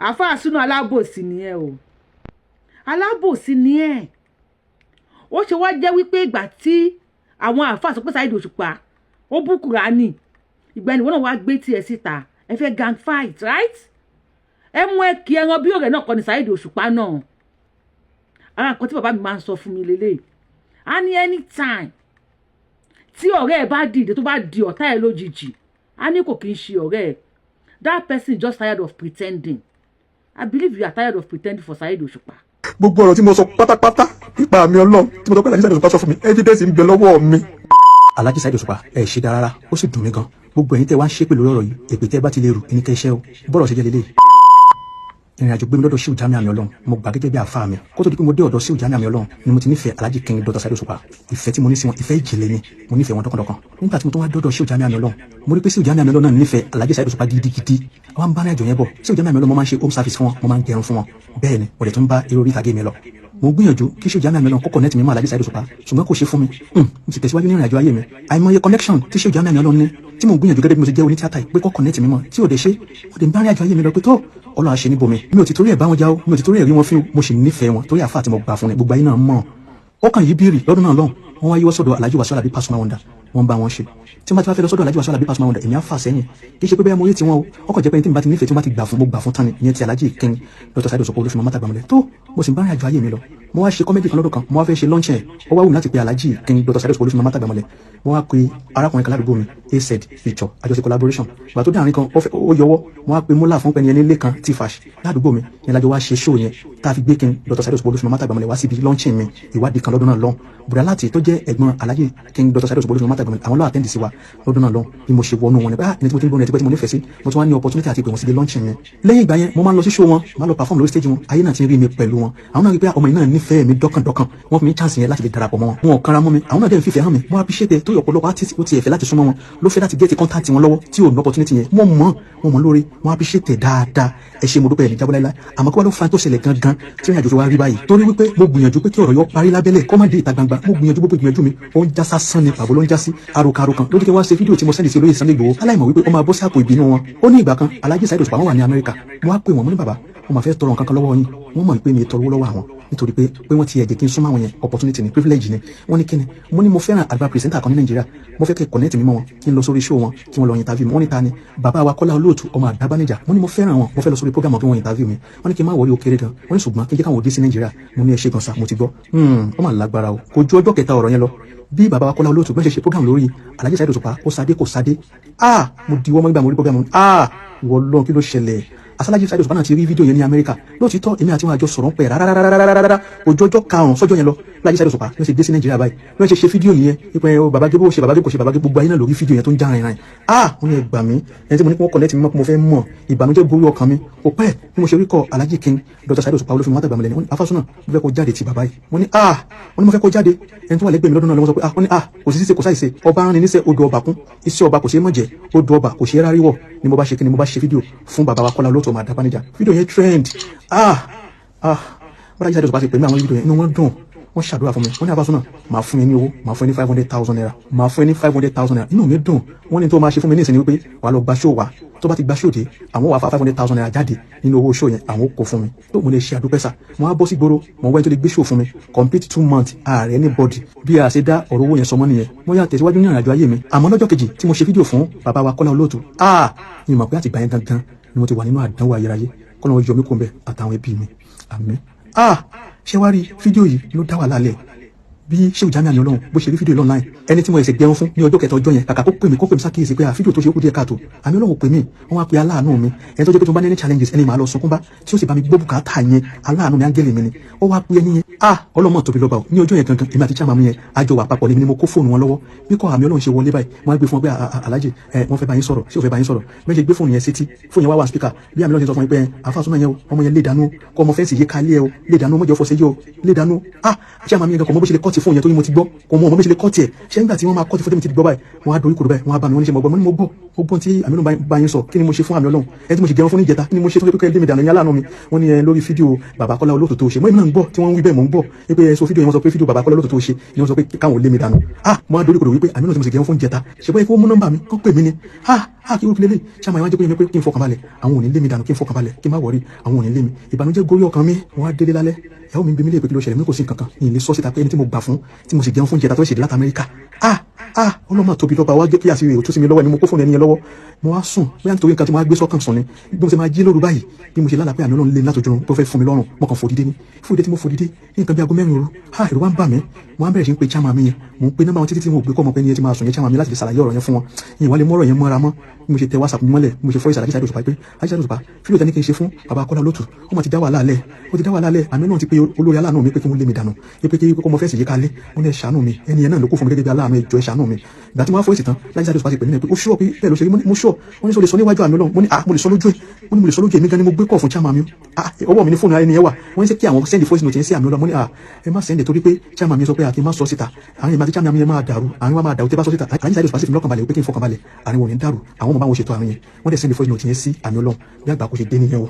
Àáfàá sínú, alábòsí ni ẹ o, alábòsí ni ẹ. Ó ṣe wá jẹ́ wípé ìgbà tí àwọn àáfàá sọ pé Saheed Òṣùpá ó bú Kùránì, ìgbà ẹni wọn náà wá gbé tiẹ̀ síta. Ẹ fẹ́ gang fight, right? Ẹ mú ẹ kí ẹran bí ọ̀rẹ́ náà kọ́ ni Saheed Òṣùpá náà. Ara nǹkan tí bàbá mi máa ń sọ fún mi lélẹ́yìí, á ní anytime tí ọ̀rẹ́ ẹ bá dìde, tó bá di ọ̀tá ẹ lójijì, á ní kò kí ń ṣe ọ̀rẹ́ ẹ. That person is just tired of pretending. I believe you are tired of pretending for Saheed Òṣùpá. Gbogbo ọ̀rọ̀ tí mo sọ pátápátá nípa àmì Ọlọ́run tí mo sọ pé Alhaji Saheed Òṣùpá sọ fún mi, evidence ń bẹ lọ́wọ́ mi. Alhaji Saheed Òṣùpá, ẹ ṣe dára rárá, ó sì dùn mí gan. Gbogbo ẹ̀yin tẹ́ wá ń ṣépè lórí ọ̀rọ̀ yìí, èpè tẹ́ bá ti lè rù ẹni kẹ́ iṣẹ́ o. Bọ́rọ̀ ṣe jẹ́ lélẹ̀, ìrìn àjò gbé mi lọ́dọ̀ Ṣéhù Jamiu Àmì Ọlọ́run. Mo gbà gẹ́gẹ́ bí àfa mi. Kó tó di pé mo dé ọ̀dọ̀ Ṣéhù Jamiu Àmì Ọlọ́run ni mo ti nífẹ̀ẹ́ Alhaji King Dr. Saheed Òṣùpá. Ìfẹ́ tí mo ní sí wọn, ìfẹ́ ìjìnlẹ̀ ni. Mo nífẹ̀ẹ́ wọn dọ́kàndọ́kàn. Nígbà tí mo tún wá dọ́dọ̀ Ṣéhù Jamiu Àmì Ọlọ́run, mo rí pé Ṣéhù Jamiu Àmì Ọlọ́run náà nífẹ̀ẹ́ Alhaji Saheed Òṣùpá gidigidi. Àwọn bá ní àjọ yẹn bọ̀. Ṣéhù Jamiu Àmì Ọlọ́run, mo máa ń ṣe home service fún wọn, mo máa ń gẹrun fún wọn. Bẹ́ẹ̀ ni mo dẹ̀ tún bá eré orí ìtàgé mi lọ. Mo gbìyànjú kí Ṣéhù Jamiu Àmì Ọlọ́run kó connect mi mọ́ Alhaji Saheed Òṣùpá, ṣùgbọ́n kò ṣe fún mi. Mo sì tẹ̀síwájú ní ìrìnàjò ayé mi. Àìmọye connection tí Ṣéhù Jamiu Àmì Ọlọ́run ní tí mo gbìyànjú gẹ́gẹ́ bí mo ṣe jẹ́ onítíátà yìí pé kó connect mi mọ́, tí ò dé ṣe. Mo dẹ̀ ń bá ìrìnàjò ayé mi lọ pé tó Ọlọ́run àṣẹ níbo mi. Mi ò ti torí ẹ̀ bá wọn já o, mi ò ti torí ẹ̀ rí wọn fín o. Mo sì nífẹ̀ẹ́ wọn torí àfa àti mo gbà fún ni. Gbogbo ayé náà mọ̀. Ọkàn yìí bírì lọ́dún náà lọ́hùn, wọ́n wá yíwọ́ sọ́dọ̀ Alhaji Wasiu Alabi Pasuma Wonder. Wọ́n bá wọn ṣe. Tí wọ́n bá ti wá fẹ́ lọ sọ́dọ̀ Alhaji Wasiu Alabi Pasuma Wonder, èmi á fà sẹ́yìn. Kì í ṣe pé bẹ́ẹ̀ mo yé tiwọn o, ọkọ̀ jẹ́ pé ní tí mo bá ti nífẹ̀ẹ́, tí mo bá ti gbà fún, mo gbà fún tán ni. Ìyẹn ti Alhaji King Dr. Saheed Òṣùpá Olúfẹ́mi Mátàgbàmọ́lẹ̀ tó. Mo sì ń bá rìn àjò ayé mi lọ. Mo wá ṣe comedy kan lọ́dún kan, mo wá fẹ́ ṣe launch ẹ̀. Ó wá wù mí láti pe Alhaji King Dr. Saheed Òṣùpá Olúfẹ́mi Mátàgbàmọ́lẹ̀. Mo wá pe arákùnrin kan ládùúgbò mi, az picture, àjọṣe collaboration. Ìgbà tó dáàrin kan, ó yọwọ́. Mo wá pe mọ́là fún pẹ́ni ẹni lẹ́kan tfash ládùúgbò mi yẹn. Lájọ wá ṣe show yẹn tá a fi gbé King Dr. Saheed Òṣùpá Olúfẹ́mi Mátàgbàmọ́lẹ̀ wá síbi launching mi, ìwádìí kan lọ́dún náà lọ́n. Bùrẹ́ láti tó jẹ́ ẹ̀gbọ́n Alhaji King Dr. Saheed Òṣùpá Olúfẹ́mi Mátàgbàmọ́lẹ̀, àwọn ló attend sí wa lọ́dún náà lọ́n. Bí mo ṣe wọnú wọn ni pé, ah, ẹni tí mo ti ń gbóná ẹni tí mo nífẹ̀ẹ́ sí, mo tún wá ní opportunity àti pè wọ́n síbi launching mi. Lẹ́yìn ìgbà yẹn, mo máa ń lọ sí show wọn, máa lọ perform lórí stage wọn. Ayé náà ti rí mi pẹ̀lú wọn. Àwọn náà rí pé ọmọ yìí náà nífẹ̀ẹ́ mi dọ́kàndọ́kàn. Wọ́n fún mi chance yẹn láti lè darapọ̀ mọ́ wọn. Wọn ò kanra mọ́ mi, àwọn náà dẹ̀ ń fìfẹ́ hàn mi. Mo appreciate ẹ̀ tó. Ọ̀pọ̀lọpọ̀ artist ó ti ẹ̀fẹ́ láti súnmọ́ wọn, ló fẹ́ láti get contact wọn lọ́wọ́ tí ò ní opportunity yẹn. Wọ́n mọ̀ wọ́n mọ̀ lórí. Mo appreciate ẹ̀ dáadáa. Ẹ ṣé, mo dúpẹ́. Ẹ̀ ní jábọ́ láíláí. Àmọ́ kí wọ́n ló fa tó ṣẹlẹ̀ gangan tí ìrìn àjò fi wá rí báyìí? Torí wípé mo gbìyànjú pé kí ọ̀rọ̀ yọ parí lábẹ́lẹ̀, kó má dé ìta gbangba. Mo gbìyànjú, gbogbo ìgbìyànjú mi ó ń já sásán ni, pàbó ló ń já sí. Àròkàròkàn ló jẹ́ kí wá ṣe fídíò tí mo send sí olóyè Sunday Igboho, aláìmọ̀ wípé ó máa bọ́ sí àpò ìbínú wọn. Ó ní ìgbà kan, Alhaji Saheed Òṣùpá, wọn wà ní Amẹ́ríkà. Mo wá pè wọ́n, mo ní, "Bàbá, mo máa fẹ́ tọrọ nǹkan kan lọ́wọ́ yín." Wọ́n mọ̀ pé mi tọrọ owó lọ́wọ́ àwọn, nítorí pé wọ́n ti ẹ̀jẹ̀ kí n súnmọ́ àwọn yẹn, opportunity ni, privilege ni. Wọ́n ní kíni? Mo ní mo fẹ́ràn àgbà presenter kan ní Nàìjíríà, mo fẹ́ kẹ́ connect mi mọ́ wọn, kí n lọ sórí show wọn, kí wọ́n lọ interview mi. Wọ́n ní ta ni? Bàbá wa Kọ́lá Olóòtú ọmọ Àdábánijà. Mo ní mo fẹ́ràn wọn, mo fẹ́ lọ sórí program kí wọ́n interview mi. Wọ́n ní kí n má wọlé, ó kéré gan. Wọ́n ní ṣùgbọ́n kí n jẹ́ káwọn òde sí Nàìjíríà. Mo ní ẹ ṣe gan sa, mo ti gbọ́. Ó mà lágbára o. Kò ju ọjọ́ kẹta ọ̀rọ̀ yẹn lọ, bí bàbá wa Kọ́lá Olóòtú bí wọ́n ṣe ṣe program lórí Alhaji Saheed Òṣùpá, ó sadé kò sadé. Ah, mo diwọ́ mọ́ nígbà mo rí program. Ah, ìwọ lọ́n, kí ló ṣẹlẹ̀? Alhaji Saheed Òṣùpá náà ti rí fídíò yẹn ní Amẹ́ríkà. Lóòtítọ́, èmi àti wọn àjọ sọ̀rọ̀ ń pẹ́ rárárárárárá. Ojú ọjọ́ karùn-ún sọ́jọ́ yẹn lọ, Alhaji Saheed Òṣùpá ló ṣe dé sí Nàìjíríà báyìí, bí wọ́n ṣe ṣe fídíò nìyẹn ipò ẹ̀ bàbá gébó ṣe bàbá gébó ṣe bàbá gébó. Gbogbo ayé náà lórí fídíò yẹn tó ń já rìnrìn rìn. Ah, wọ́n ní ẹ gbà mí. Ẹni tí mo ní kí wọ́n connect mi mọ́, mo fẹ́ mọ̀. Ìbànújẹ́ gorí ọkàn mi. Kò pẹ́ bí mo ṣe rí kọ Alhaji King Dr. Saheed Òṣùpá Olúfẹ́mi Mátàgbàmọ́lẹ̀ ni. Wọ́n ní, "Afásúnà, mo fẹ́ kó jáde ti bàbá yìí." Wọ́n ní, ah, wọ́n ní mo fẹ́ kó jáde. Ẹni tó wà lẹ́gbẹ̀ẹ́ mi lọ́dún náà lọ́wọ́ sọ pé, ah, wọ́n ní, ah, kò sí ṣíṣe, kò sáìṣe. Ọba rán ni níṣẹ́, odò ọba kún iṣẹ́ ọba, kò ṣeé mọ̀ jẹ́, odò ọba kò ṣeé ráríwọ̀. Ni mo bá ṣe kí ni? Mo bá ṣe fídíò fún bàbá wa Kọ́lá Olóòtú ọmọ Àdábánijà. Fídíò yẹn trend. Ah, ah, bọ́lá Saheed Òṣùpá ṣe pè mí àwọn fídíò yẹn, inú wọn dùn, wọ́n ṣàdúrà fún mi. Wọ́n ní, "Afásúnà, máa fún yín ní owó, máa fún yín ní ₦500,000, máa fún yín ní ₦500,000." Inú mi dùn. Wọ́n ní tó máa ṣe fún mi ní ìsìn ni wípé wàá lọ gba show wa. Tó bá ti gba show dé, àwọn wàá fa ₦500,000 jáde nínú owó show yẹn, àwọn kò fún mi. Tó mo lè ṣe àdúpẹ́ sà. Mo á bọ́ sí gbòòrò, mo wẹ́n tó lè gbé show fún mi. Complete 2 months, ààrẹ ní bọ́dì. Bí a ṣe dá ọ̀rọ̀ owó yẹn sọmọ́ nìyẹn. Mo yà tẹ̀síwájú ní ìrìnàjò ayé mi. Àmọ́ lọ́jọ́ kejì tí mo ṣe fídíò fún bàbá wa Kọ́lá Olóòtú, ah, mi mọ̀ pé àtìgbà yẹn gangan ni mo ti wà nínú àdánwò ayérayé. Kọ́lá wọn yọ mí kó ń bẹ àtàwọn ẹbí mi, àmín. Ah, ṣé wàá rí fídíò yìí ló dá wàhálà lẹ̀. Bí Ṣéhù Jamiu Àmì Ọlọ́run bó ṣe rí fídíò yìí online, ẹni tí mo ẹsẹ̀ gẹrun fún ní ọjọ́ kẹta ọjọ́ yẹn, kàkà kó pè mí sákìyèsí pé fídíò tó ṣe ó kú díẹ̀ káàtó, Àmì Ọlọ́run pè mí. Wọ́n wá pe aláàánú mi, ẹni tó jẹ́ pé tó bá ní any challenges, ẹni màá lọ sunkún bá, tí ó sì bá mi gbọ́ bùkátà yẹn, aláàánú mi, áńgẹ́lì mi ni. Ó wá pe ẹni yẹn. Ah, ọlọ́mọ tóbi lọ́ba o. Ní ọjọ́ yẹn gangan, èmi àti chairman mi yẹn àjọ wà papọ̀ lèmi ni mo kó fóònù wọn lọ́wọ́. Bí kò Àmì Ọlọ́run ṣe wọlé báyìí, wọ́n á gbé fún wọn pé alájì ẹ, wọ́n fẹ́ bá yín sọ̀rọ̀. Ṣé ò fẹ́ bá yín sọ̀rọ̀? Bí wọ́n ṣe gbé fóònù yẹn sétí, fóònù yẹn wá wà speaker. Bí Àmì Ọlọ́run ṣe sọ fún mi pé, "Àfàsúnà yẹn o, ọmọ yẹn lè dànù, kọ́ ọmọ fence yé kálí ẹ o, lè dànù, mọ́jọ́ fọ́sẹ̀ yìí o, lè dànù." Ah, chairman mi yẹn kọ̀ mọ́ bó ṣe lè cut. fóònù yẹn, torí mo ti gbọ́ kò mọ ọmọ mi ṣe lè kọ́ tiẹ̀ ṣé. Nígbà tí wọ́n máa kọ́ ti fóònù mi ti gbọ́ báyìí, wọ́n á dorí kodò báyìí, wọ́n á bá mi, wọ́n ní ṣe mo gbọ́? Mo ní mo gbọ́. Ó gbọ́n tí àmì náà bá yín sọ. Kí ni mo ṣe fún àmì Ọlọ́run ẹni tí mo ṣe gẹrun fún níjẹta? Kí ni mo ṣe tó fi pé lé mi dànù ní aláàánú mi? Wọ́n ní ẹ lórí fídíò bàbá Kọ́lá Olóòtú tó ṣe mọ́. Èmi náà ń gbọ́ tí wọ́n ń wí bẹ́ẹ̀, mò ń gbọ́ pé ẹ sọ fídíò yẹn, wọ́n sọ pé fídíò bàbá Kọ́lá Olóòtú tó ṣe ni wọ́n sọ pé káwọn ò lé mi dànù. Ah, mo á dorí kodò wípé àmì náà tí mo ṣe gẹrun fún níjẹta ṣe bóyá kó mú nọ́mbà mi kó pè mí ni. Ah ah, kí orúkọ lélẹ̀ ṣáà máa wá jẹ́ pé pé kí n fọkàn balẹ̀, àwọn ò ní lé mi dànù, kí n fọkàn balẹ̀, kí n má worry, àwọn ò ní lé mi. Ìbànújẹ́ gorí ọkàn mi. Wọ́n á délé lálẹ́, ìyàwó mi ń bi mí léèrè pé kí ló ṣẹlẹ̀. Mi kò sí nǹkan kan ní ilé sọ síta pé ẹni tí mo gbà fún, tí mo sì jẹun fún jẹta, tó ṣèdí láti Amẹ́ríkà. Ah ah, ọlọ́mọ tóbi lọ́ba wá jẹ́ kí àṣírí òtún sí mi lọ́wọ́. Ẹni mo kó fún ẹni yẹn lọ́wọ́, mo wá sùn, bóyá nítorí nǹkan tí mo wá gbé sọ́kàn sùn ni. Bí mo ṣe máa jí lóru báyìí, bí mo ṣe lálàá pé àmì Ọlọ́run lé látòjú oorun tó fẹ́ fún mi lọ́rùn, mo kàn fòdìdé ní fòdìdé tí mo fòdìdé ní nǹkan bí aago 4 òru. Ah, ẹ̀rù wá ń bà mí. Mo wá bẹ̀rẹ̀ sí ń pe chairman mi yẹn, mo ń pe nọ́mbà wọn títí tí mo gbé kọ́ ọmọ pé ní ẹ ti máa sùn yẹn, chairman mi, láti lè ṣàlàyé ọ̀rọ̀ yẹn fún wọn. Ìyẹn wá lè mọ́rọ̀ yẹn mọ́ra mọ́. Bí mo ṣe tẹ WhatsApp mi mọ́lẹ̀, bí mo ṣe fọ́ ìsàlàyé Saheed Òṣùpá pé Saheed Òṣùpá, fídíò tẹ́ ní kí n ṣe fún bàbá Kọ́lá Olóòtú, ó mà ti dá wàhálà lẹ̀, ó ti dá wàhálà lẹ̀. Àmì náà ti pé olórí aláàánú mi pé kí wọ́n lé mi dànù, pé kí kó mo fẹ́ sì yí kalẹ̀. Wọ́n ní ẹ ṣàánú mi, ẹni yẹn náà ló kó fún mi gẹ́gẹ́ bí aláàánú, ẹ jọ̀ọ́ ẹ ṣàánú mi. Ìgbà tí mo wá fọ́ èsì tán láti Saheed Òṣùpá ti pè mí náà pé ó ṣọ́ pé bẹ́ẹ̀ ló ṣe rí. Mo ṣọ́. Wọ́n ní sọ lè sọ níwájú àmì Ọlọ́run? Mo ní ah, mo lè sọ lójú ẹ̀. Mo ní mo lè sọ lójú ẹ̀. Mi gan ni mo gbé kọ̀ fún chairman mi. Ah, ọwọ́ mi ní fóònù ẹni yẹn wà. Wọ́n ní ṣé kí àwọn send voice note yẹn sí àmì Ọlọ́run? Mo ní ah, ẹ má send, torí pé chairman mi sọ pé àti má sọ síta, àwọn ìmọ̀ àti chairman mi yẹn máa dàrú, àárín wa máa dàrú tẹ́ bá sọ síta. Àyè Saheed Òṣùpá sì fi mí lọ́kàn balẹ̀ pé kí n fọkàn balẹ̀, àárín wọn ò ní dàrú, àwọn ọmọ bá wọn ṣètò àárín yẹn. Wọ́n dẹ̀ send voice note yẹn sí àmì Ọlọ́run. Bí àgbà kò ṣe dé nìyẹn o,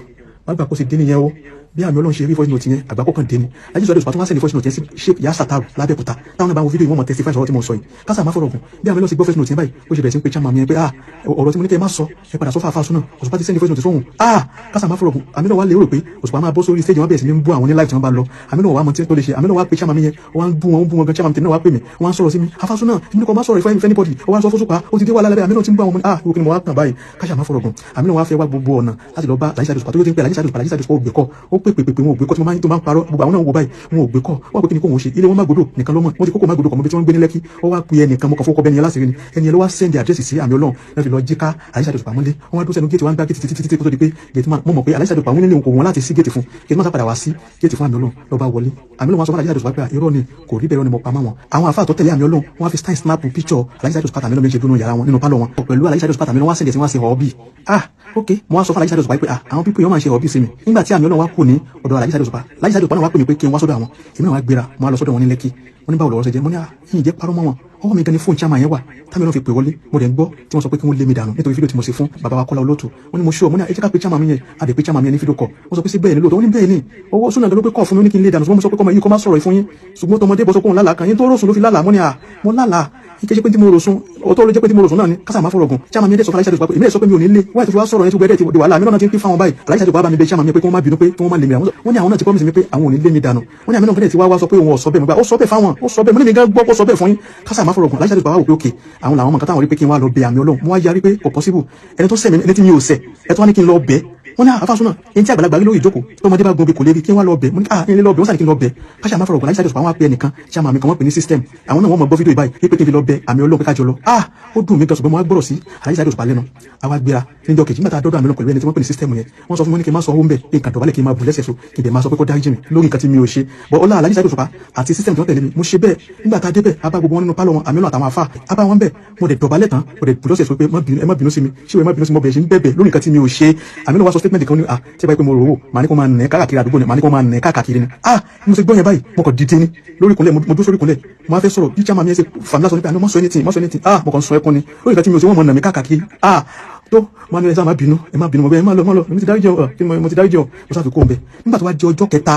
bí àgbà kò ṣe dé nìyẹn o. Bí àmì Ọlọ́run ṣe rí voice note yẹn, àgbà kò kàn dé ni. Ayé Saheed Òṣùpá tó wá send voice note yẹn sí Sheikh Yasa Taru lábẹ́òkúta, táwọn náà bá wo fídíò yìí, wọ́n mọ̀ testify sọ̀rọ̀ tí mo sọ yìí. Kásà má fọ̀rọ̀ gùn, bí àmì Ọlọ́run ṣe gbọ́ voice note yẹn báyìí, ó ṣe bẹ̀rẹ̀ sí pé chairman mi yẹn pé ah, ọ̀rọ̀ tí mo ní kẹ́ ẹ má sọ, ẹ padà sọ fáfá súnà, Òṣùpá ti send voice note sóhun. Ah, kásà má fọ̀rọ̀ gùn, àmì náà wá lérò pé Òṣùpá máa bọ́ sórí stage, wọn bẹ̀rẹ̀ sí ní bú àwọn ní live tí wọ́n bá lọ. Àmì náà wà mọ̀ tí tó lè ṣe. Àmì náà wá pé chairman mi yẹn, wọ́n á bú wọn, bú wọn gan. Chairman tèmi náà wá pè mí, wọ́n á sọ̀rọ̀ sí mi, afásúnà, èmi kò má sọ̀rọ̀ ìfẹ́ anybody, ó wá sọ fún Òṣùpá, ó ti dé wà lálẹ́. Àmì náà ti ń bú àwọn ọmọ. Ah, ìwọ kí ni mo wá kàn báyìí? Kásà má fọ̀rọ̀ gùn, àmì náà wá fẹ́ wá gbogbo ọ̀nà láti lọ bá Alhaji Saheed Òṣùpá tó ti ń pè Alhaji Saheed Òṣùpá. Alhaji Saheed Òṣùpá ò gbé kọ́, ó pè pè pè pè, wọn ò gbé kọ́. Tí mo máa ń tó máa ń parọ́, gbogbo àwọn náà ń wo báyìí, wọn ò gbé kọ́. Wọ́n pè kí ni kò wọ́n ṣe ilé wọn má gbọdọ̀ nìkan lọ́mọ wọ́n ti kókò má gbọdọ̀ kọ̀ mọ́ bí tí wọ́n ń gbé ní Lẹ́kí. Ó wá pe ẹnìkan, mo kàn fọkọ bẹ́ni yẹn láti rí ni, ẹni yẹn ló wá send address sí àmì Ọlọ́run náà fi lọ jí ká Alhaji Saheed Òṣùpá mọ́lé. Wọ́n wá dúró sẹ́nu géètì, wọ́n gbá géètì títí títí kó tó di pé gate man, mo mọ̀ pé Alhaji Saheed Òṣùpá wọ́n nílé òun kò wọ́n láti sí géètì fún gate man, sá padà wá sí géètì fún àmì Ọlọ́run ló bá wọlé. Àmì Ọlọ́run wá sọ fún Alhaji Saheed Òṣùpá pé irọ́ ni, kò rí bẹ́ẹ̀, irọ́ ni mo pa mọ́ wọn. Àwọn àfáà tó tẹ̀lé àmì Ọlọ́run, wọ́n á fi style snap picture Alhaji Saheed Òṣùpá àmì Ọlọ́run méjì dúró yàrá wọn nínú pálọ̀ wọn pẹ̀lú Alhaji Saheed Òṣùpá àmì Ọlọ́run wá send ẹ̀ tí wọ́n ṣe hobby. Ah ok, mo wá sọ fún Alhaji Saheed Òṣùpá pé ah, àwọn people yóò máa ṣe hobby sí mi. Nígbà tí àmì Ọlọ́run wá kù ní ọ̀dọ̀ Alhaji Saheed Òṣùpá, Alhaji Saheed Òṣùpá náà wá pè mí pé kí n wá sọ́dọ̀ àwọn. Èmi náà wá gbéra, mo wá lọ sọ́dọ̀ wọn ní Lẹ́kì. Wọ́n ní báwo lọ́rọ̀ ṣe jẹ́? Mo ní ah, yìí jẹ́ parọ́ mọ́ wọn, ọwọ́ mi gan ni fóònù chairman yẹn wà támi náà fi pè wọlé. Mo dẹ̀ ń gbọ́ tí wọ́n sọ pé kí wọ́n lé mi dànù nítorí fídíò tí mo ṣe fún bàbá wa Kọ́lá Olóòtú. Wọ́n ní mo ṣó. Mo ní ẹ jẹ́ ká pe chairman mi yẹn. A dẹ̀ pe chairman mi yẹn ní fídíò kọ̀. Wọ́n sọ pé sí bẹ́ẹ̀ ni lóòótọ́? Wọ́n ní bẹ́ẹ̀ ni, owó súnà gan ló pé kọ́ fún mi, ó ní kí n lé dànù, ṣùgbọ́n mo sọ pé kọ́mọ yìí kọ́ má sọ̀rọ̀ ìfún yín, ṣùgbọ́n tọmọdé bọ́ sọ pé òun lálàá kan yín tó rọ̀sùn ló fi lálàá. Mo ní à, mo lálàá kí ṣe pé tí mo rò sùn ọ̀tọ̀ ló jẹ́ pé tí mo rò sùn náà ni. Kásà máa fọ̀rọ̀ gùn, chairman mi dẹ̀ sọ fún Alhaji Saheed Òṣùpá pé èmi dẹ̀ sọ pé mi ò ní lé wáyé tó fi wá sọ̀rọ̀ yẹn tó gbẹ́dẹ̀ ti di wàhálà. Mi náà ti ń pín fáwọn báyìí. Alhaji Saheed Òṣùpá bá mi bẹ chairman mi pé kí wọ́n má bínú, pé kí wọ́n má lé mi. Wọ́n ní àwọn náà ti promise mi pé àwọn ò ní lé mi dànù. Wọ́n ní àmì náà fẹ́lẹ̀ tí wá wá sọ pé òun ò sọ bẹ́ẹ̀. Mo gbà ó sọ bẹ́ẹ̀ fáwọn, ó sọ bẹ́ẹ̀. Mo ní mi gan gbọ́ kó sọ bẹ́ẹ̀ fún yín. Kásà máa fọ̀rọ̀ gùn, Alhaji Saheed Òṣùpá wá wò pé òkè àwọn làwọn mọ̀ nǹkan táwọn rí pé kí n wá lọ bẹ àmì Ọlọ́run. Mo wá yarí pé kò possible, ẹni tó sẹ̀ mí, ẹni tí mi ò sẹ̀, ẹ tó wá ní kí n lọ bẹ̀. Wọ́n ní àfáàsúnà ẹni tí àgbàlagbà rí lórí ìjókòó, tọmọdé bá gun omi kò lè rí, kí wọ́n lọ bẹ̀. Mo ní ah, ilé lọ bẹ̀. Wọ́n sàní kí n lọ bẹ̀. Káṣá máa fọ̀rọ̀ gùn, Alhaji Saheed Òṣùpá wọn á pe ẹnìkan, chairman mi kan, wọ́n pè ní system, àwọn náà wọ́n mọ̀ gbọ́ fídíò ìbáyìí pé kí n fi lọ bẹ̀ àmì Ọlọ́run pé kájọ lọ. Ah, ó dùn mí gan, ṣùgbọ́n mo wá gbọ́rọ̀ sí Alhaji Saheed Òṣùpá lẹ́nu. Àwa gbéra níjọ́ kejì. Nígbà tá a dọ́dọ̀ àmì Ọlọ́run pẹ̀lú ẹni tí wọ́n pè ní system yẹn, wọ́n sọ fún mi ní kí n má sọ owó ń bẹ̀, kí n kàn dọ̀bálẹ̀, kí n máa bù lẹ́sẹ̀ so, kí n dẹ̀ máa sọ pé kó dáríjì mi lórí nǹkan tí mi ò ṣe bọ́. Ọlá Alhaji Saheed Òṣùpá àti system tí wọ́n tẹ̀lé mi, mo ṣe bẹ́ẹ̀. Nígbà tá a débẹ̀, a bá gbogbo wọn nínú pálọ̀ wọn, àmì Ọlọ́run àtàwọn afá, a bá wọn bẹ̀. Mo dẹ̀ dọ̀bálẹ̀ tán, mo dẹ̀ bù lọ́sẹ̀ sọ pé ẹ má bínú sí mi, ṣé ẹ má bínú sí mi, mo bẹ̀rẹ̀ sí ń bẹ̀bẹ̀ lórí nǹkan tí mi ò ṣe. Àmì Ọlọ́run wá sọ statement kan ní ah, tí ẹ bá yẹ pé mo rò ó, màá ní kó máa nẹ̀ káàkiri àdúgbò ni, màá ní kó máa nẹ̀ káàkiri ni. Ah, mo ṣe gbọ́ yẹn báyìí, mo kàn dìde ní lórí ìkúnlẹ̀, mo dúró sórí ìkúnlẹ̀, mo wá fẹ́ sọ̀rọ̀. Bí chairman mi yẹn ṣe fàmílà sọ nípa àná, má sọ anything, má sọ anything. Ah, mo kàn sọ ẹkún ni lórí nǹkan tí mi ò ṣe, wọ́n mọ̀ nà mí káàkiri. Ah, tó mo ní ẹ sá má bínú, ẹ má bínú, mo bẹ ẹ má lọ, má lọ, èmi ti dárí jẹun, kí mo ti dárí jẹun. Mo sá fi kó ń bẹ. Nígbà tó wá di ọjọ́ kẹta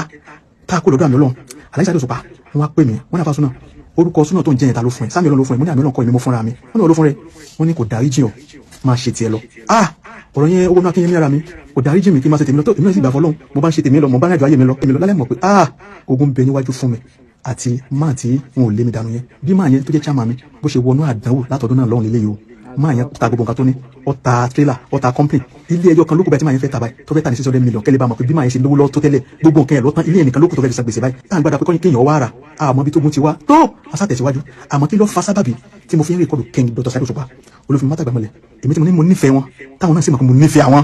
tá a kó lọ́dọ̀ àmì Ọlọ́run, Alhaji Saheed Òṣùpá, wọ́n wá pè mí, wọ́n ní àfàsúnà, orúkọ súnà tó ń jẹ́ yẹn, ta ló fún ẹ? Sámi Ọlọ́run ló fún ẹ? Mo ní àmì Ọlọ́run kọ́, èmi mo fúnra mi. Wọ́n ní wọ́n ló fún rẹ. Wọ́n ní kò dárí jìn ọ́, máa ṣe tiẹ̀ lọ. Ah, ọ̀rọ̀ yẹn owó náà kí n yẹn ní ara mi, kò dárí jìn mi, kí n máa ṣe tèmi lọ. Tó èmi náà sì gbà fọlọ́run, mo bá ń ṣe tèmi lọ, mo bá ń rìnàjò ayé mi lọ, èmi lọ lálẹ́ mọ̀ pé ah, ogun bẹ níwájú fún mi àti máà tí wọn ò lé mi dànù yẹn. Bí máà yẹn tó jẹ́ chairman mi bó ṣe wọnú àdánwò látọdún náà lọ́hùn lélẹ́yìí o, máa yẹn ta gbogbo nǹkan tó ní, ó ta trailer, ó ta company, ilé ẹjọ́ kan lókùn báyìí tí máa yẹn fẹ́ ta báyìí, tó fẹ́ ta ní 600 million. Kẹ́lẹ́ bá mọ̀ pé bí máa yẹn ṣe lówó lọ́wọ́ tó tẹ́lẹ̀, gbogbo nǹkan ẹ̀ lọ́tán, ilé ẹnìkan lókùn tó fẹ́ fi san gbèsè báyìí. Tá à ń gbàdá pé kọ́ni kéèyàn wá rà, àmọ́ bí tógun ti wá tó asátẹ̀síwájú. Àmọ́ kí ló fa sábàbí tí mo fi ń record King Dr. Saheed Òṣùpá olófin mátàgbàmọ́lẹ̀? Èmi tí mo ní mo nífẹ̀ẹ́ wọn, táwọn náà sì mọ̀ pé mo nífẹ̀ẹ́ àwọn,